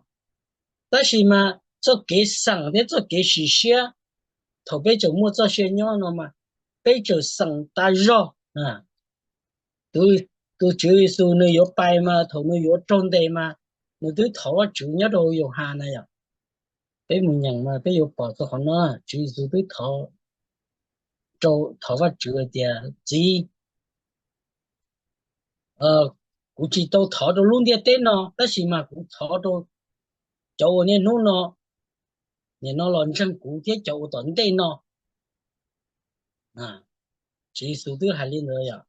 Tab sis mas txoj kev xeem thiab txoj kev sim siab, thaum peb tseem muaj txoj sia nyob no mas peb tseem xeem tas zog. Tus Tswv Yexus nws yuav pais mas thaum nws yuav raug ntes mas nws twb thov Vajtswv nyob rau Yauhas na yom. Peb mus nyeem mas peb yuav pom txog qhov no, Tswv Yexus twb thov, thov Vajtswv hais tias, Txiv, kuv tsis tau thov rau lub ntiaj teb no, tab sis mas kuv thov rau cov uas niaj hnub no, nim no los ntseeg kuv thiab cov uas tom ntej no. Tswv Yexus twb hais li ntawd yom.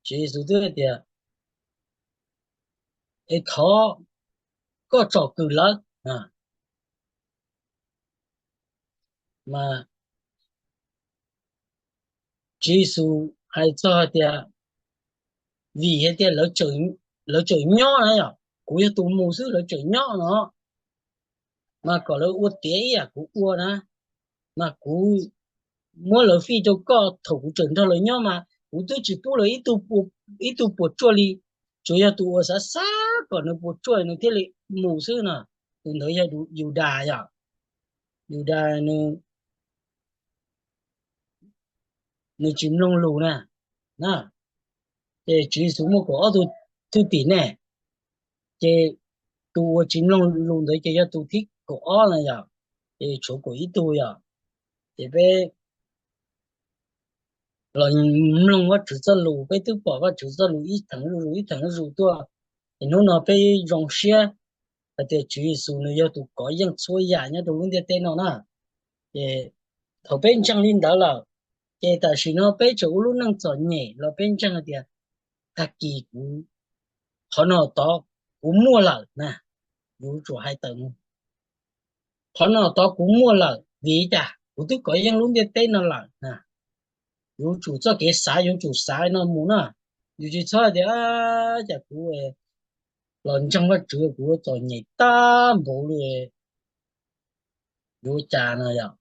Tswv Yexus twb hais tias, Es thov koj tsom kwm lawv. Mas Tswv Yexus hais txog hais tias, vim hais tias lawv tseem nyob na yom, kuv yog tus mus xwb lawv tseem nyob no, mas kom lawv ua tiav ib yam kuv ua na, mas kuv muab lawv fij rau koj thaum kuv tseem nrog lawv nyob mas kuv twb tsis pub lawv ib tug puas tsuaj li, tsuas yog tus uas xav xav kom nws puas tsuaj nws thiaj li mus xwb no. Tus ntawd yog Yudas yom, Yudas nws tsis mloog lus na. Ces Tswv Yexus muaj kaum ob tug thwj tim ne, ces tus uas tsis mloog lus ntawd ces yog tus thib kaum ob na yom, ces tshuav kaum ib tug yom. Ces peb los mloog Vajtswv txoj lus, peb twb pom Vajtswv txoj lus ib theem zuj zus ib theem zuj zus tuaj, ces hnub no peb zoo siab hais tias Tswv Yexus nws yog tus kov yeej txhua yam nyob rau lub ntiaj teb no na. Ces thaum peb ntseeg li ntawd lawm, ces tam sim no peb tseem ua lub neej txom nyem los peb ntseeg hais tias tag kis kuv, qhov no tod kuv muaj lawm na, yuav tsum hais tawm mus, qhov no tod kuv muaj lawm vim li cas? Kuv twb kov yeej lub ntiaj teb no lawm na. Yuav tsum txoj kev xav yuav tsum xav no mus na. Yus tsis txhob tias cas kuv los ntseeg Vajtswv kuv txom nyem tag npaum li, yuav cas no yom.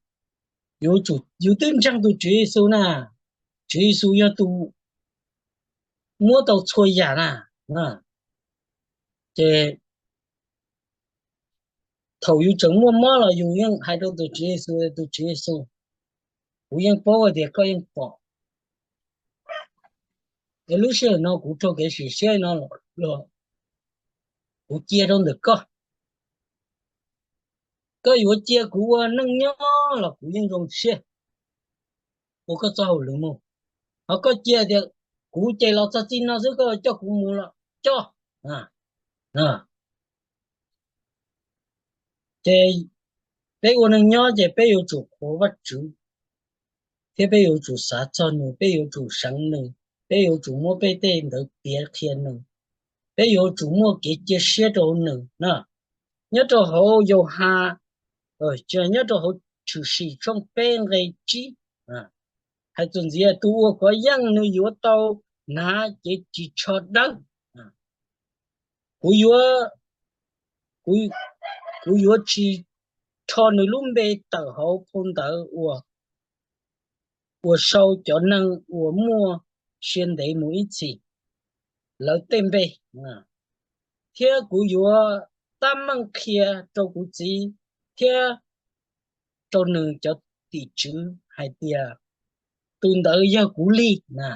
Yus twb ntseeg tus Tswv Yexus na, Tswv Yexus yog tus muab tau txhua yam na. Ces thaum yus tseem muaj mob los yus yeej hais rau tus Tswv Yexus, tus Tswv Yexus, kuv yeej paub hais tias koj yeej pom, es lub sij hawm no kuv raug kev sim siab no los kuv cia rau ntawm koj. Koj yuav cia kuv ua neej nyob los kuv yeej zoo siab ua koj txoj hauj lwm mus. Ho koj cia tias kuv ces los txog txij no xwb koj coj kuv mus los coj. Ces peb ua neeg nyob ces peb yuav tsum qhuas Vajtswv, thiab peb yuav tsum xav txog nws, peb yuav tsum seev nws, peb yuav tsum muab peb tej ntawd piav qhia nws, peb yuav tsum muaj kev cia siab rau nws na. Nyob rau hauv Yauhas, nyob rau hauv Tshwm Sim tshooj peb nqe tsib, hais txuas ntxiv, tus uas kov yeej nws yuav tau hnav cev ris tsho dawb. Kuv yuav, kuv yuav tsis rho nws lub npe tawm hauv phau ntawv uas sau cov neeg uas muaj sia ntev mus ib txhis lawv tej npe, thiab kuv yuav tab meeg qhia rau kuv txiv thiab rau nws cov tim tswv hais tias, tus ntawd yog kuv li na.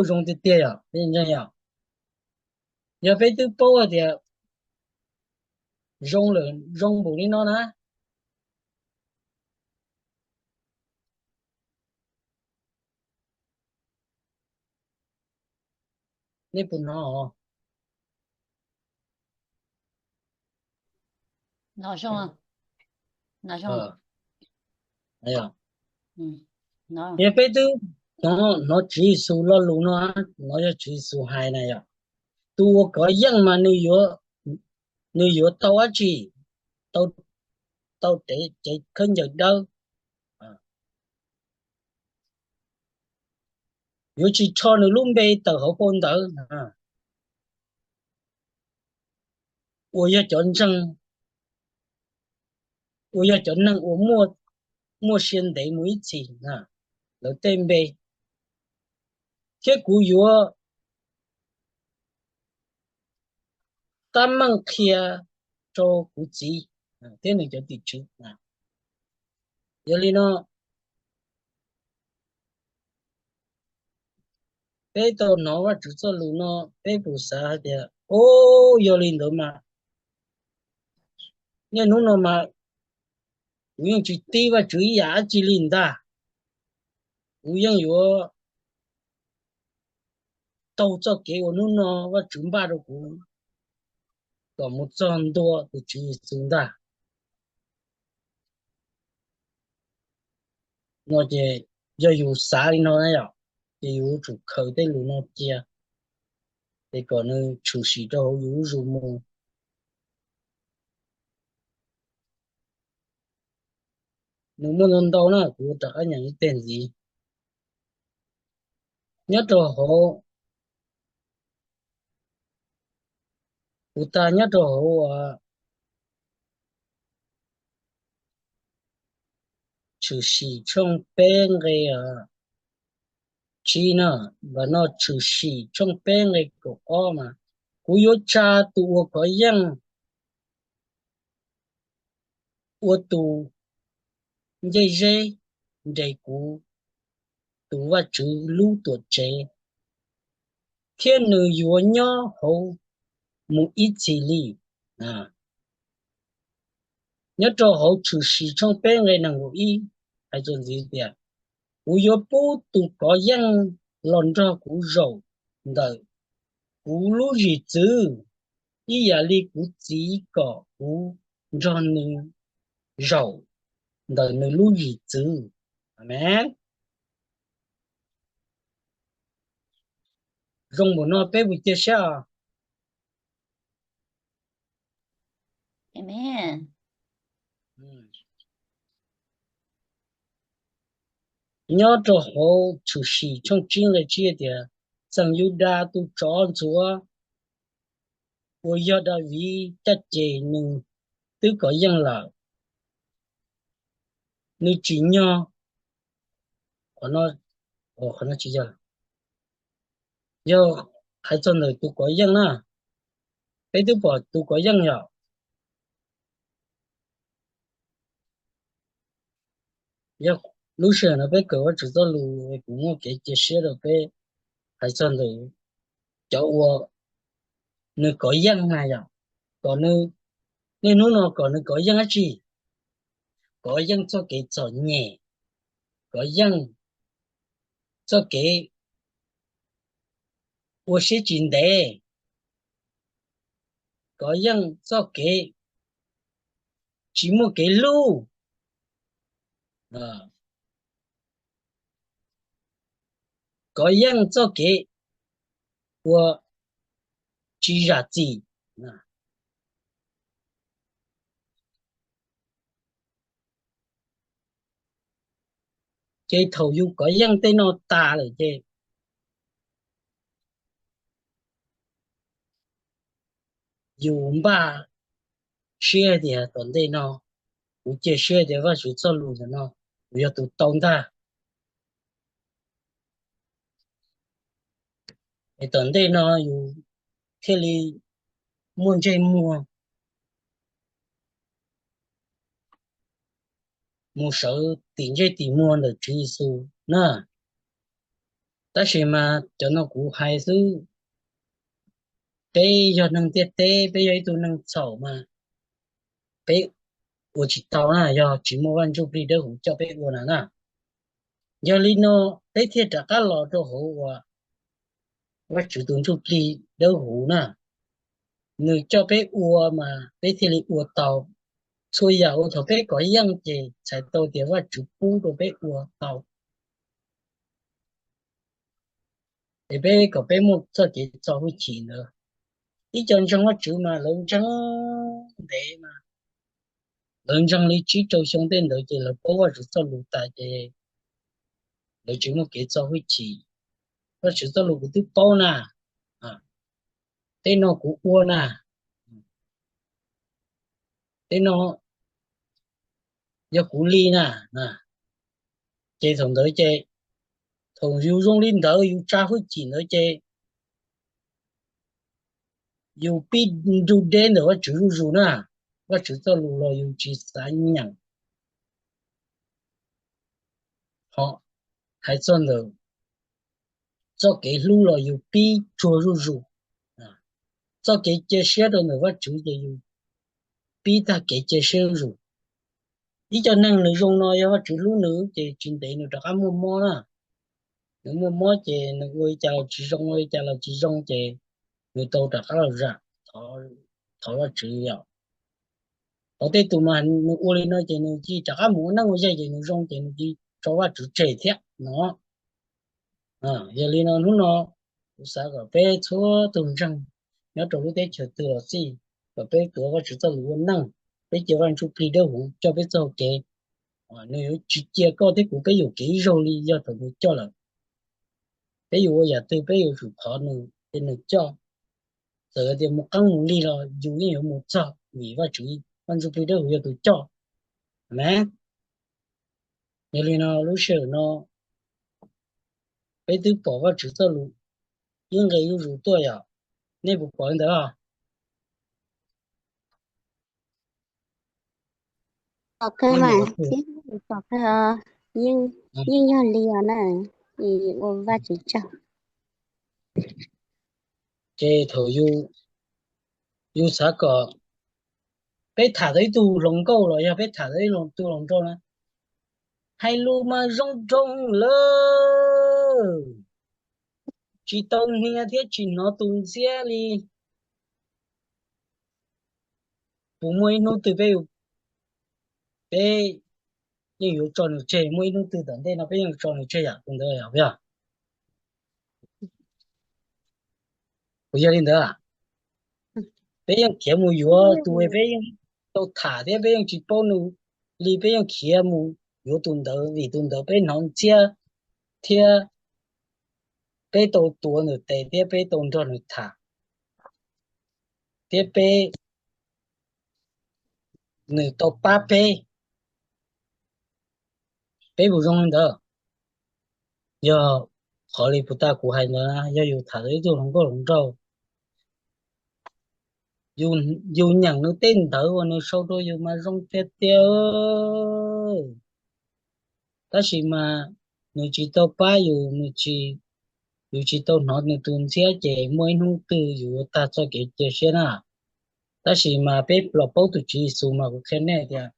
Zoo tiag tiag yom, peb ntseeg yom. Yog peb twb paub hais tias zoo lawm, zoo npaum li no na, nej puas hnov? Yog peb twb hnov Tswv Yexus lo lus no, no yog Tswv Yexus hais na yom, tus uas kov yeej mas nws yuav tau dab tsi? Tau cev khaub ncaws dawb, yuav tsis rho nws lub npe tawm hauv phau ntawv uas yog cov ntseeg, uas yog cov neeg uas muaj sia ntev mus ib txhis lawv tej npe, thiab kuv yuav tab meeg qhia rau kuv txiv thiab nws cov tim tswv. Yog li no, peb tau hnov Vajtswv txoj lus no, peb puas xav hais tias, o, yog li ntawd mas niaj hnub no mas kuv yeej tsis tib Vajtswv ib yam dab tsi li ntag. Kuv yeej yuav taug txoj kev uas hnub no Vajtswv npaj rau kuv kom mus txog ntua tus Tswv Yexus ntag. No ces yog yus xav li no na yom, ces yus yuav tsum khaws tej lus no cia, ces kom nws tshwm sim rau hauv yus lub zos mus. Nws muaj ntau ntau na, kuv rov qab nyeem ib teg ntxiv. Nyob rau hauv, kuv tas nyob rau hauv Tshwm Sim tshooj peb nqe tsib no, npam no Tshwm Sim tshooj peb nqe kaum ob mas, kuv yuav tsa tus uas kov yeej ua tus ncej zeb nres kuv tus Vajtswv lub tuam tsev, thiab nws yuav nyob hauv mus ib txhis li. Nyob rau hauv Tshwm Sim tshooj peb nqe nees nkaum ib hais txuas ntxiv tias, kuv yuav pub tus kov yeej los nrog kuv zaum ntawm kuv lub zim txwv, ib yam li kuv txiv kom kuv nrog nws zaum ntawm nws lub zim txwv. Amees. Zoo npaum no peb puas cia siab os? Nyob rau hauv Tshwm Sim tshooj tsib nqe tsib tias, xeem Yudas tus tsov ntxhuav uas yog Daviv caj ces nws twb kov yeej lawm, nws tsim nyog, qhov no tsis yog, yog hais txog ntawm tus kov yeej na, peb twb pom tus kov yeej yom. Yog lub sij hawm no peb kawm Vajtswv txoj lus, kuv muaj kev cia siab rau peb hais txog ntawm cov uas nws kov yeej na yom, kom nws, niaj hnub no kom nws kov yeej dab tsi? Kov yeej txoj kev txom nyem, kov yeej txoj kev ua siab tsis ntev, kov yeej txoj kev tsis muaj kev hlub, kov yeej txoj kev ua tsis zam txim. Ces thaum yus kov yeej tej no tas lawm ces yus npaj siab tias tom ntej no, kuv cia siab tias Vajtswv txoj lus ntawm no kuv yog tus tau ntag. Es tom ntej no yus thiaj li muaj ntsej muag mus sawv tim ntsej tim muag ntawm Tswv Yexus na. Tab sis mas cov no kuv hais xwb, peb yog neeg ntiaj teb, peb yog ib tug neeg txhaum mas peb ua tsis tau na, yog tsis muaj Vaj Ntsujplig Dawbhuv coj peb ua na na. Yog li no peb thiaj rov qab los rau hauv uas Vajtswv tus Ntsujplig Dawbhuv na, nws coj peb ua mas peb thiaj li ua tau. Txhua yam uas thaum peb kov yeej ces txhais tau tias Vajtswv pub rau peb ua tau. Es peb kom peb muaj txoj kev txo hwj chim ntawd. Ib co ntseeg Vajtswv mas lawv ntseeg ntev mas, lawv ntseeg li tsib rau xyoo tej ntawd ces lawv paub Vajtswv txoj lus tas ces lawv tsis muaj kev txo hwj chim. Vajtswv txoj lus kuv twb paub na, tej no kuv ua na, tej no yog kuv li na. Ces thaum ntawd ces, thaum yus zoo li ntawd yus tsa hwj chim ntawd ces yus pib nrug deb ntawm Vajtswv zuj zus na. Vajtswv txoj lus los yus tsis xav nyeem. Ho hais txog ntawm txoj kev hlub los yus pib tsuag zuj zus. Txoj kev cia siab rau ntawm Vajtswv ces yus pib tag kev cia siab zuj zus. Ib co neeg nws zoo no yog Vajtswv hlub nws ces tsis ntev nws rov qab muaj mob na. Nws muaj mob ces nws ua li cas los tsis zoo, ua li cas los tsis zoo ces nws tau rov qab los zam, thov Vajtswv yom. Ho tej tus mas nws ua li no ces nws cia rov qab mus ua neej ua yaig ces nws zoo ces nws cia tso Vajtswv tseg thiab no. Yog li no hnub no kuv xav kom peb txhua tus ntseeg nyob rau lub teb chaws twg los xij, kom peb tuav Vajtswv txoj lus ua neej, peb cia Vaj Ntsujplig Dawbhuv coj peb txoj kev Nws yuav tsis cia koj thiab kuv peb yuam kev ib zaug li yog thaum nws coj lawm. Peb yuav ua yam twg peb yuav tsum thov nws ces nws coj. Txawm tias mus qeeb mus lig los yus yeej yuav mus txog vim Vajtswv, Vaj Ntsuj Plig Dawb Huv yog tus coj na. Yog li no lub sij hawm no peb twb pom Vajtswv txoj lus ib nqe zuj zus tuaj yom. Nej puas pom li ntawd os? Yeej yog li os na, ua Vajtswv tsaug. Ces thaum yus xav kom peb tham tau ib tug hluas nkauj los yog peb tham tau ib tug hluas nraug na, hais lus mas zoo nroog lawm, tsis tau hnia thiab tsis hnov tus ntxhiab li. Puas muaj ib hnub twg peb, peb yeej yuav tso nws tseg, muaj ib hnub twg tom ntej no peb yeej tso nws tseg yom, tus ntawd yog? Puas yog li ntawd? Peb yeej khiav mus yuav tus peb yeej tau tham thiab peb yeej tsis paub nws li, peb yeej khiav mus yuav tus ntawd vim tus ntawd peb hnov ntxhiab thiab peb tau tuav nws tes thiab peb tau nrog nws tham thiab peb, nws tau pab peb. Peb puas zoo li ntawd? Yog qhov li puas tas kuv hais ntawd, yog yus tham tau ib tug hluas nkauj hluas nraug, yus nyeem nws tej ntawv uas nws sau rau yus mas zoo tiag tiag. Tab sis mas nws tsis tau pab yus, nws tsis, yus tsis tau hnov nws tus ntxhiab ces muaj ib hnub twg yus yuav tag txoj kev cia siab na. Tab sis mas peb los paub tus Tswv Yexus mas kuv qhia nej tias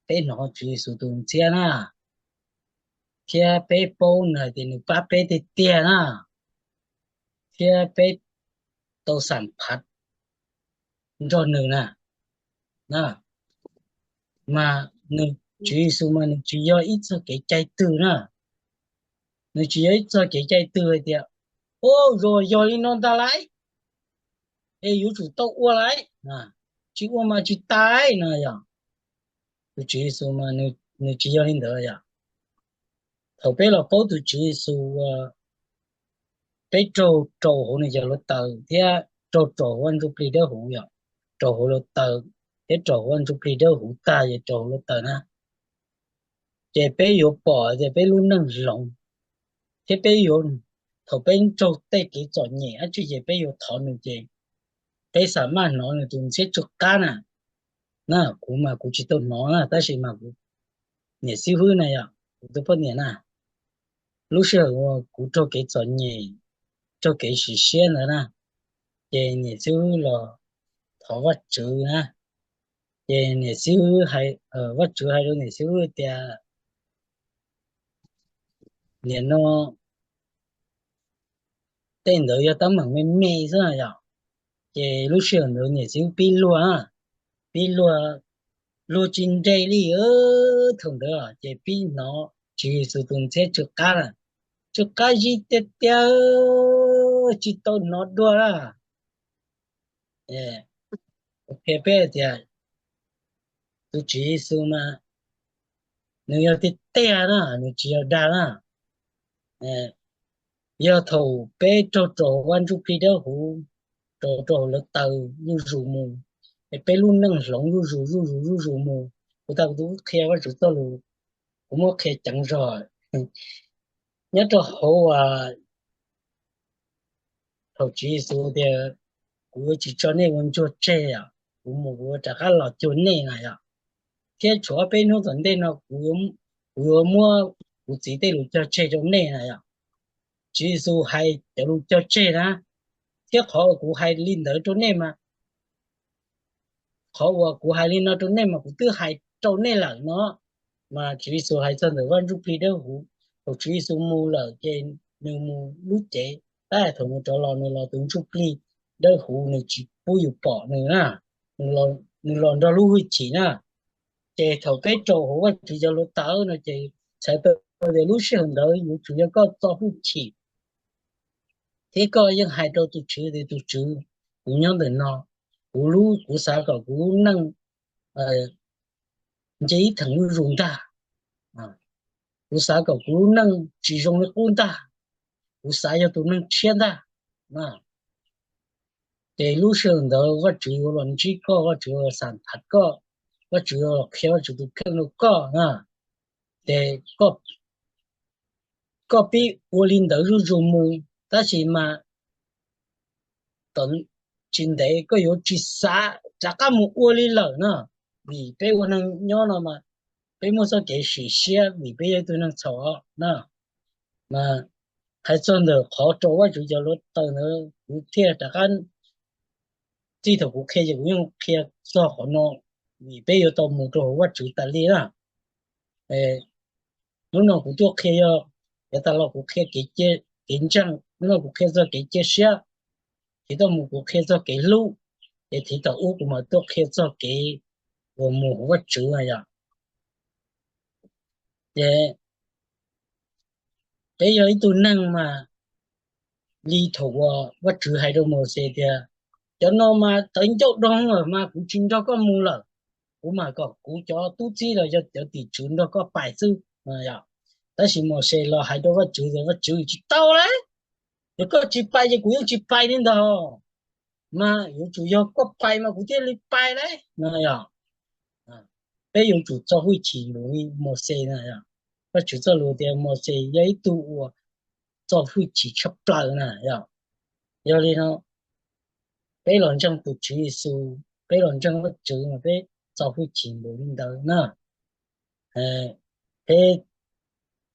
peb hnov Tswv Yexus tus ntxhiab na, thiab peb paub nws hais tias nws pab peb tiag tiag na, thiab peb tau xam phav nrog nws na. Mas nws, Tswv Yexus mas nws tsis yog ib txoj kev cai twg na, nws tsis yog ib txoj kev cai twg hais tias, o, yog, yog li no ntag lauj, es yuav tsum tau ua lauj, tsis ua mas tsis tas no yog. Tus Tswv Yexus mas nws tsis yog li ntawd yom. Thaum peb los paub tus Tswv Yexus, peb raug rau hauv nws cov hluav taws thiab raug rau hauv Vaj Ntsuj Plig Dawb Huv yom, rau hauv hluav taws thiab rau hauv Vaj Ntsuj Plig Dawb Huv tag ces rau hauv hluav taws na, ces peb yuav pom tias peb lub neej hloov, thiab peb yuav, thaum peb raug tej kev txom nyem dab tsi ces peb yuav thov nws ces peb xam maj hnov nws tus ntxhiab tsw qab na. Na, kuv mas kuv tsis tau hnov na, tab sis mas kuv, niam xib hwb na yom, kuv tus poj niam na, lub sij hawm uas kuv raug kev txom nyem, raug kev sim siab ntawd na, ces niam xib hwb los thov Vajtswv na, ces niam xib hwb, Vajtswv hais rau niam xib hwb tias, nim no tej ntawd yog teeb meem me me xwb yom. Ces lub sij hawm ntawd niam xib hwb pib luag, pib luag, luag tsis nres li. Thaum ntawd ces pib hnov Tswv Yexus tus ntxhiab tsw qab na, tsw qab zib tiag tiag, tsis tau hnov dua na. Qhia peb tias tus Tswv Yexus mas nws yog tiag tiag na, nws tsis yog dag na. Yog thaum peb raug rau Vaj Ntsuj Plig Dawb Huv, raug rau hauv hluav taws zuj zus mus, es peb lub neej hloov zuj zus zuj zus zuj zus mus. Kuv tas kuv twb qhia Vajtswv txoj lus, kuv muab qhia ceev zog nyob rau hauv, thaum Tswv Yexus tias, kuv yuav tsis tso nej ua ntsuag tseg os, kuv mus kuv rov qab los cuag nej na yom, thiab tshuav ob peb hnub tom ntej no kuv yuav muab kuv Txiv tej lus cog tseg rau nej na yom. Tswv Yexus hais cov lus cog tseg na, thiab qhov uas kuv hais li ntawd rau nej mas, qhov uas kuv hais li no rau nej mas kuv twb hais rau nej lawm no. Mas Tswv Yexus hais txog ntawm Vaj Ntsuj Plig Dawb Huv, thaum Tswv Yexus mus lawm ces nws mus lub cev, tab sis thaum nws rov los nws los tus Ntsuj Plig Dawb Huv nws tsis pub yus pom nws na, nws los nrog lub hwj chim na. Ces thaum peb rau hauv Vajtswv cov hluav taws no ces txhais tau tias lub sij hawm ntawd yuav tsum yog koj txo hwj chim, thiab koj yeej hais rau tus Tswv tias, tus Tswv, kuv nyob ntawm no, kuv lub, kuv xav kom kuv lub neej nce ib theem zuj zus ntag. Kuv xav kom kuv lub neej tsis zoo li qub ntag, kuv xav yog tus neeg tshiab ntag. Ces lub sij hawm ntawd Vajtswv yuav los ntsib koj, Vajtswv yuav los xam tham koj, Vajtswv yuav los qhia Vajtswv tus kheej rau koj na. Ces koj pib ua li ntawd zuj zus mus, tab sis mas tsis ntev koj yuav tsis xav rov qab mus ua li lawm na. Vim peb ua neeg nyob no mas peb muaj txoj kev sim siab vim peb yog ib tug neeg txhaum na. Mas hais txog ntawm qhov rau Vajtswv cov hluav taws ntawd kuv thiaj rov qab, txij thaum kuv qhia ces kuv yeej qhia txog qhov no, vim peb yuav tau mus rau hauv Vajtswv tas li na. Hnub no kuv tuaj qhia yog, yav tas los kuv qhia kev ntseeg, hnub no kuv qhia txog kev cia siab, thiab thaum mus kuv qhia txog kev hlub, ces thiab thaum ub kuv mam tuaj qhia txog kev uas mus hauv Vajtswv na yom. Ces peb yog ib tug neeg mas li thaum uas Vajtswv hais rau Mauxes tias, cov no mas tawv ncauj doog lawm mas kuv tsis nrog koj mus lawm, kuv mam kom kuv cov tub txib los yog cov tim tswv nrog koj pais xwb. Tab sis Mauxes los hais rau Vajtswv tias, Vajtswv, tsis tau lauj, yog koj tsis pais ces kuv yeej tsis pais li ntag, mas yuav tsum yog koj pais mas kuv thiaj li pais lauj no yom. Peb yuav tsum txo hwj chim npaum li Mauxes na. Vajtswv txoj lus tias Mauxes yog ib tug uas txo hwj chim tshaj plaws na yom. Yog li no peb los ntseeg tus Tswv Yexus, peb los ntseeg Vajtswv mas peb txo hwj chim npaum li ntawd na, peb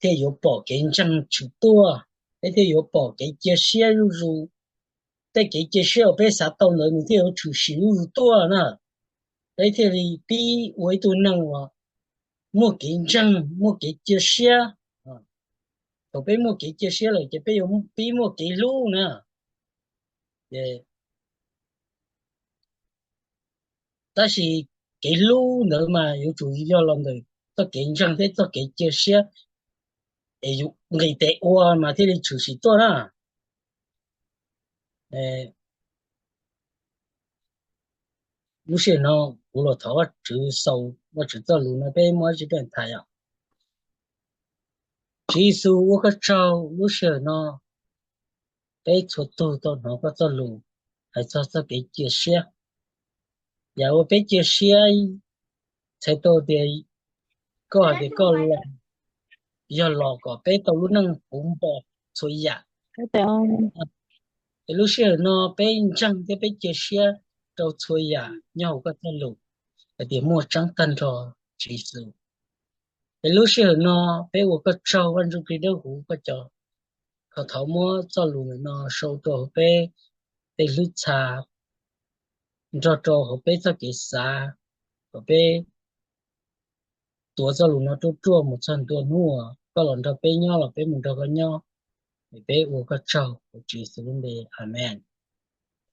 thiaj yuav pom kev ntseeg tshwm tuaj, peb thiaj yuav pom kev cia siab zuj zus. Tej kev cia siab uas peb xav tau ntawd nws thiaj yuav tshwm sim zuj zus tuaj na. Peb thiaj li pib ua ib tug neeg uas muaj kev ntseeg, muaj kev cia siab. Thaum peb muaj kev cia siab lawm ces peb yuav pib muaj kev hlub na. Tab sis kev hlub ntawd mas yuav tsum yog los ntawm txoj kev ntseeg thiab txoj kev cia siab es yus nqis tes ua mas thiaj li tshwm sim tuaj na. Lub sij hawm no kuv los thov Vajtswv xaus Vajtswv txoj lus no peb muaj dab tsi peb tham yom. Tswv Yexus, ua koj tsaug lub sij hawm no peb txhua tus tau hnov koj txoj lus hais txog txoj kev cia siab. Yam uas peb cia siab txhais tau tias koj hais tias koj los yog los kom peb tau lub neej puv npo txhua yam. Es lub sij hawm no peb ntseeg thiab peb cia siab rau txhua yam nyob hauv koj txoj lus hais tias muaj tseeb tag nrho, Tswv Yexus. Es lub sij hawm no peb ua koj tsaug Vaj Ntsuj Plig Dawb Huv koj cov, kom thov muab txoj lus no sau rau hauv peb tej hlwb txha, nrog rau hauv peb txoj kev xav, kom peb tuav txoj lus no ruaj ruaj mus txog ntua hnub uas koj los nrog peb nyob los peb mus nrog koj nyob. Es peb ua koj tsaug hauv Tswv Yexus lub npe, amees.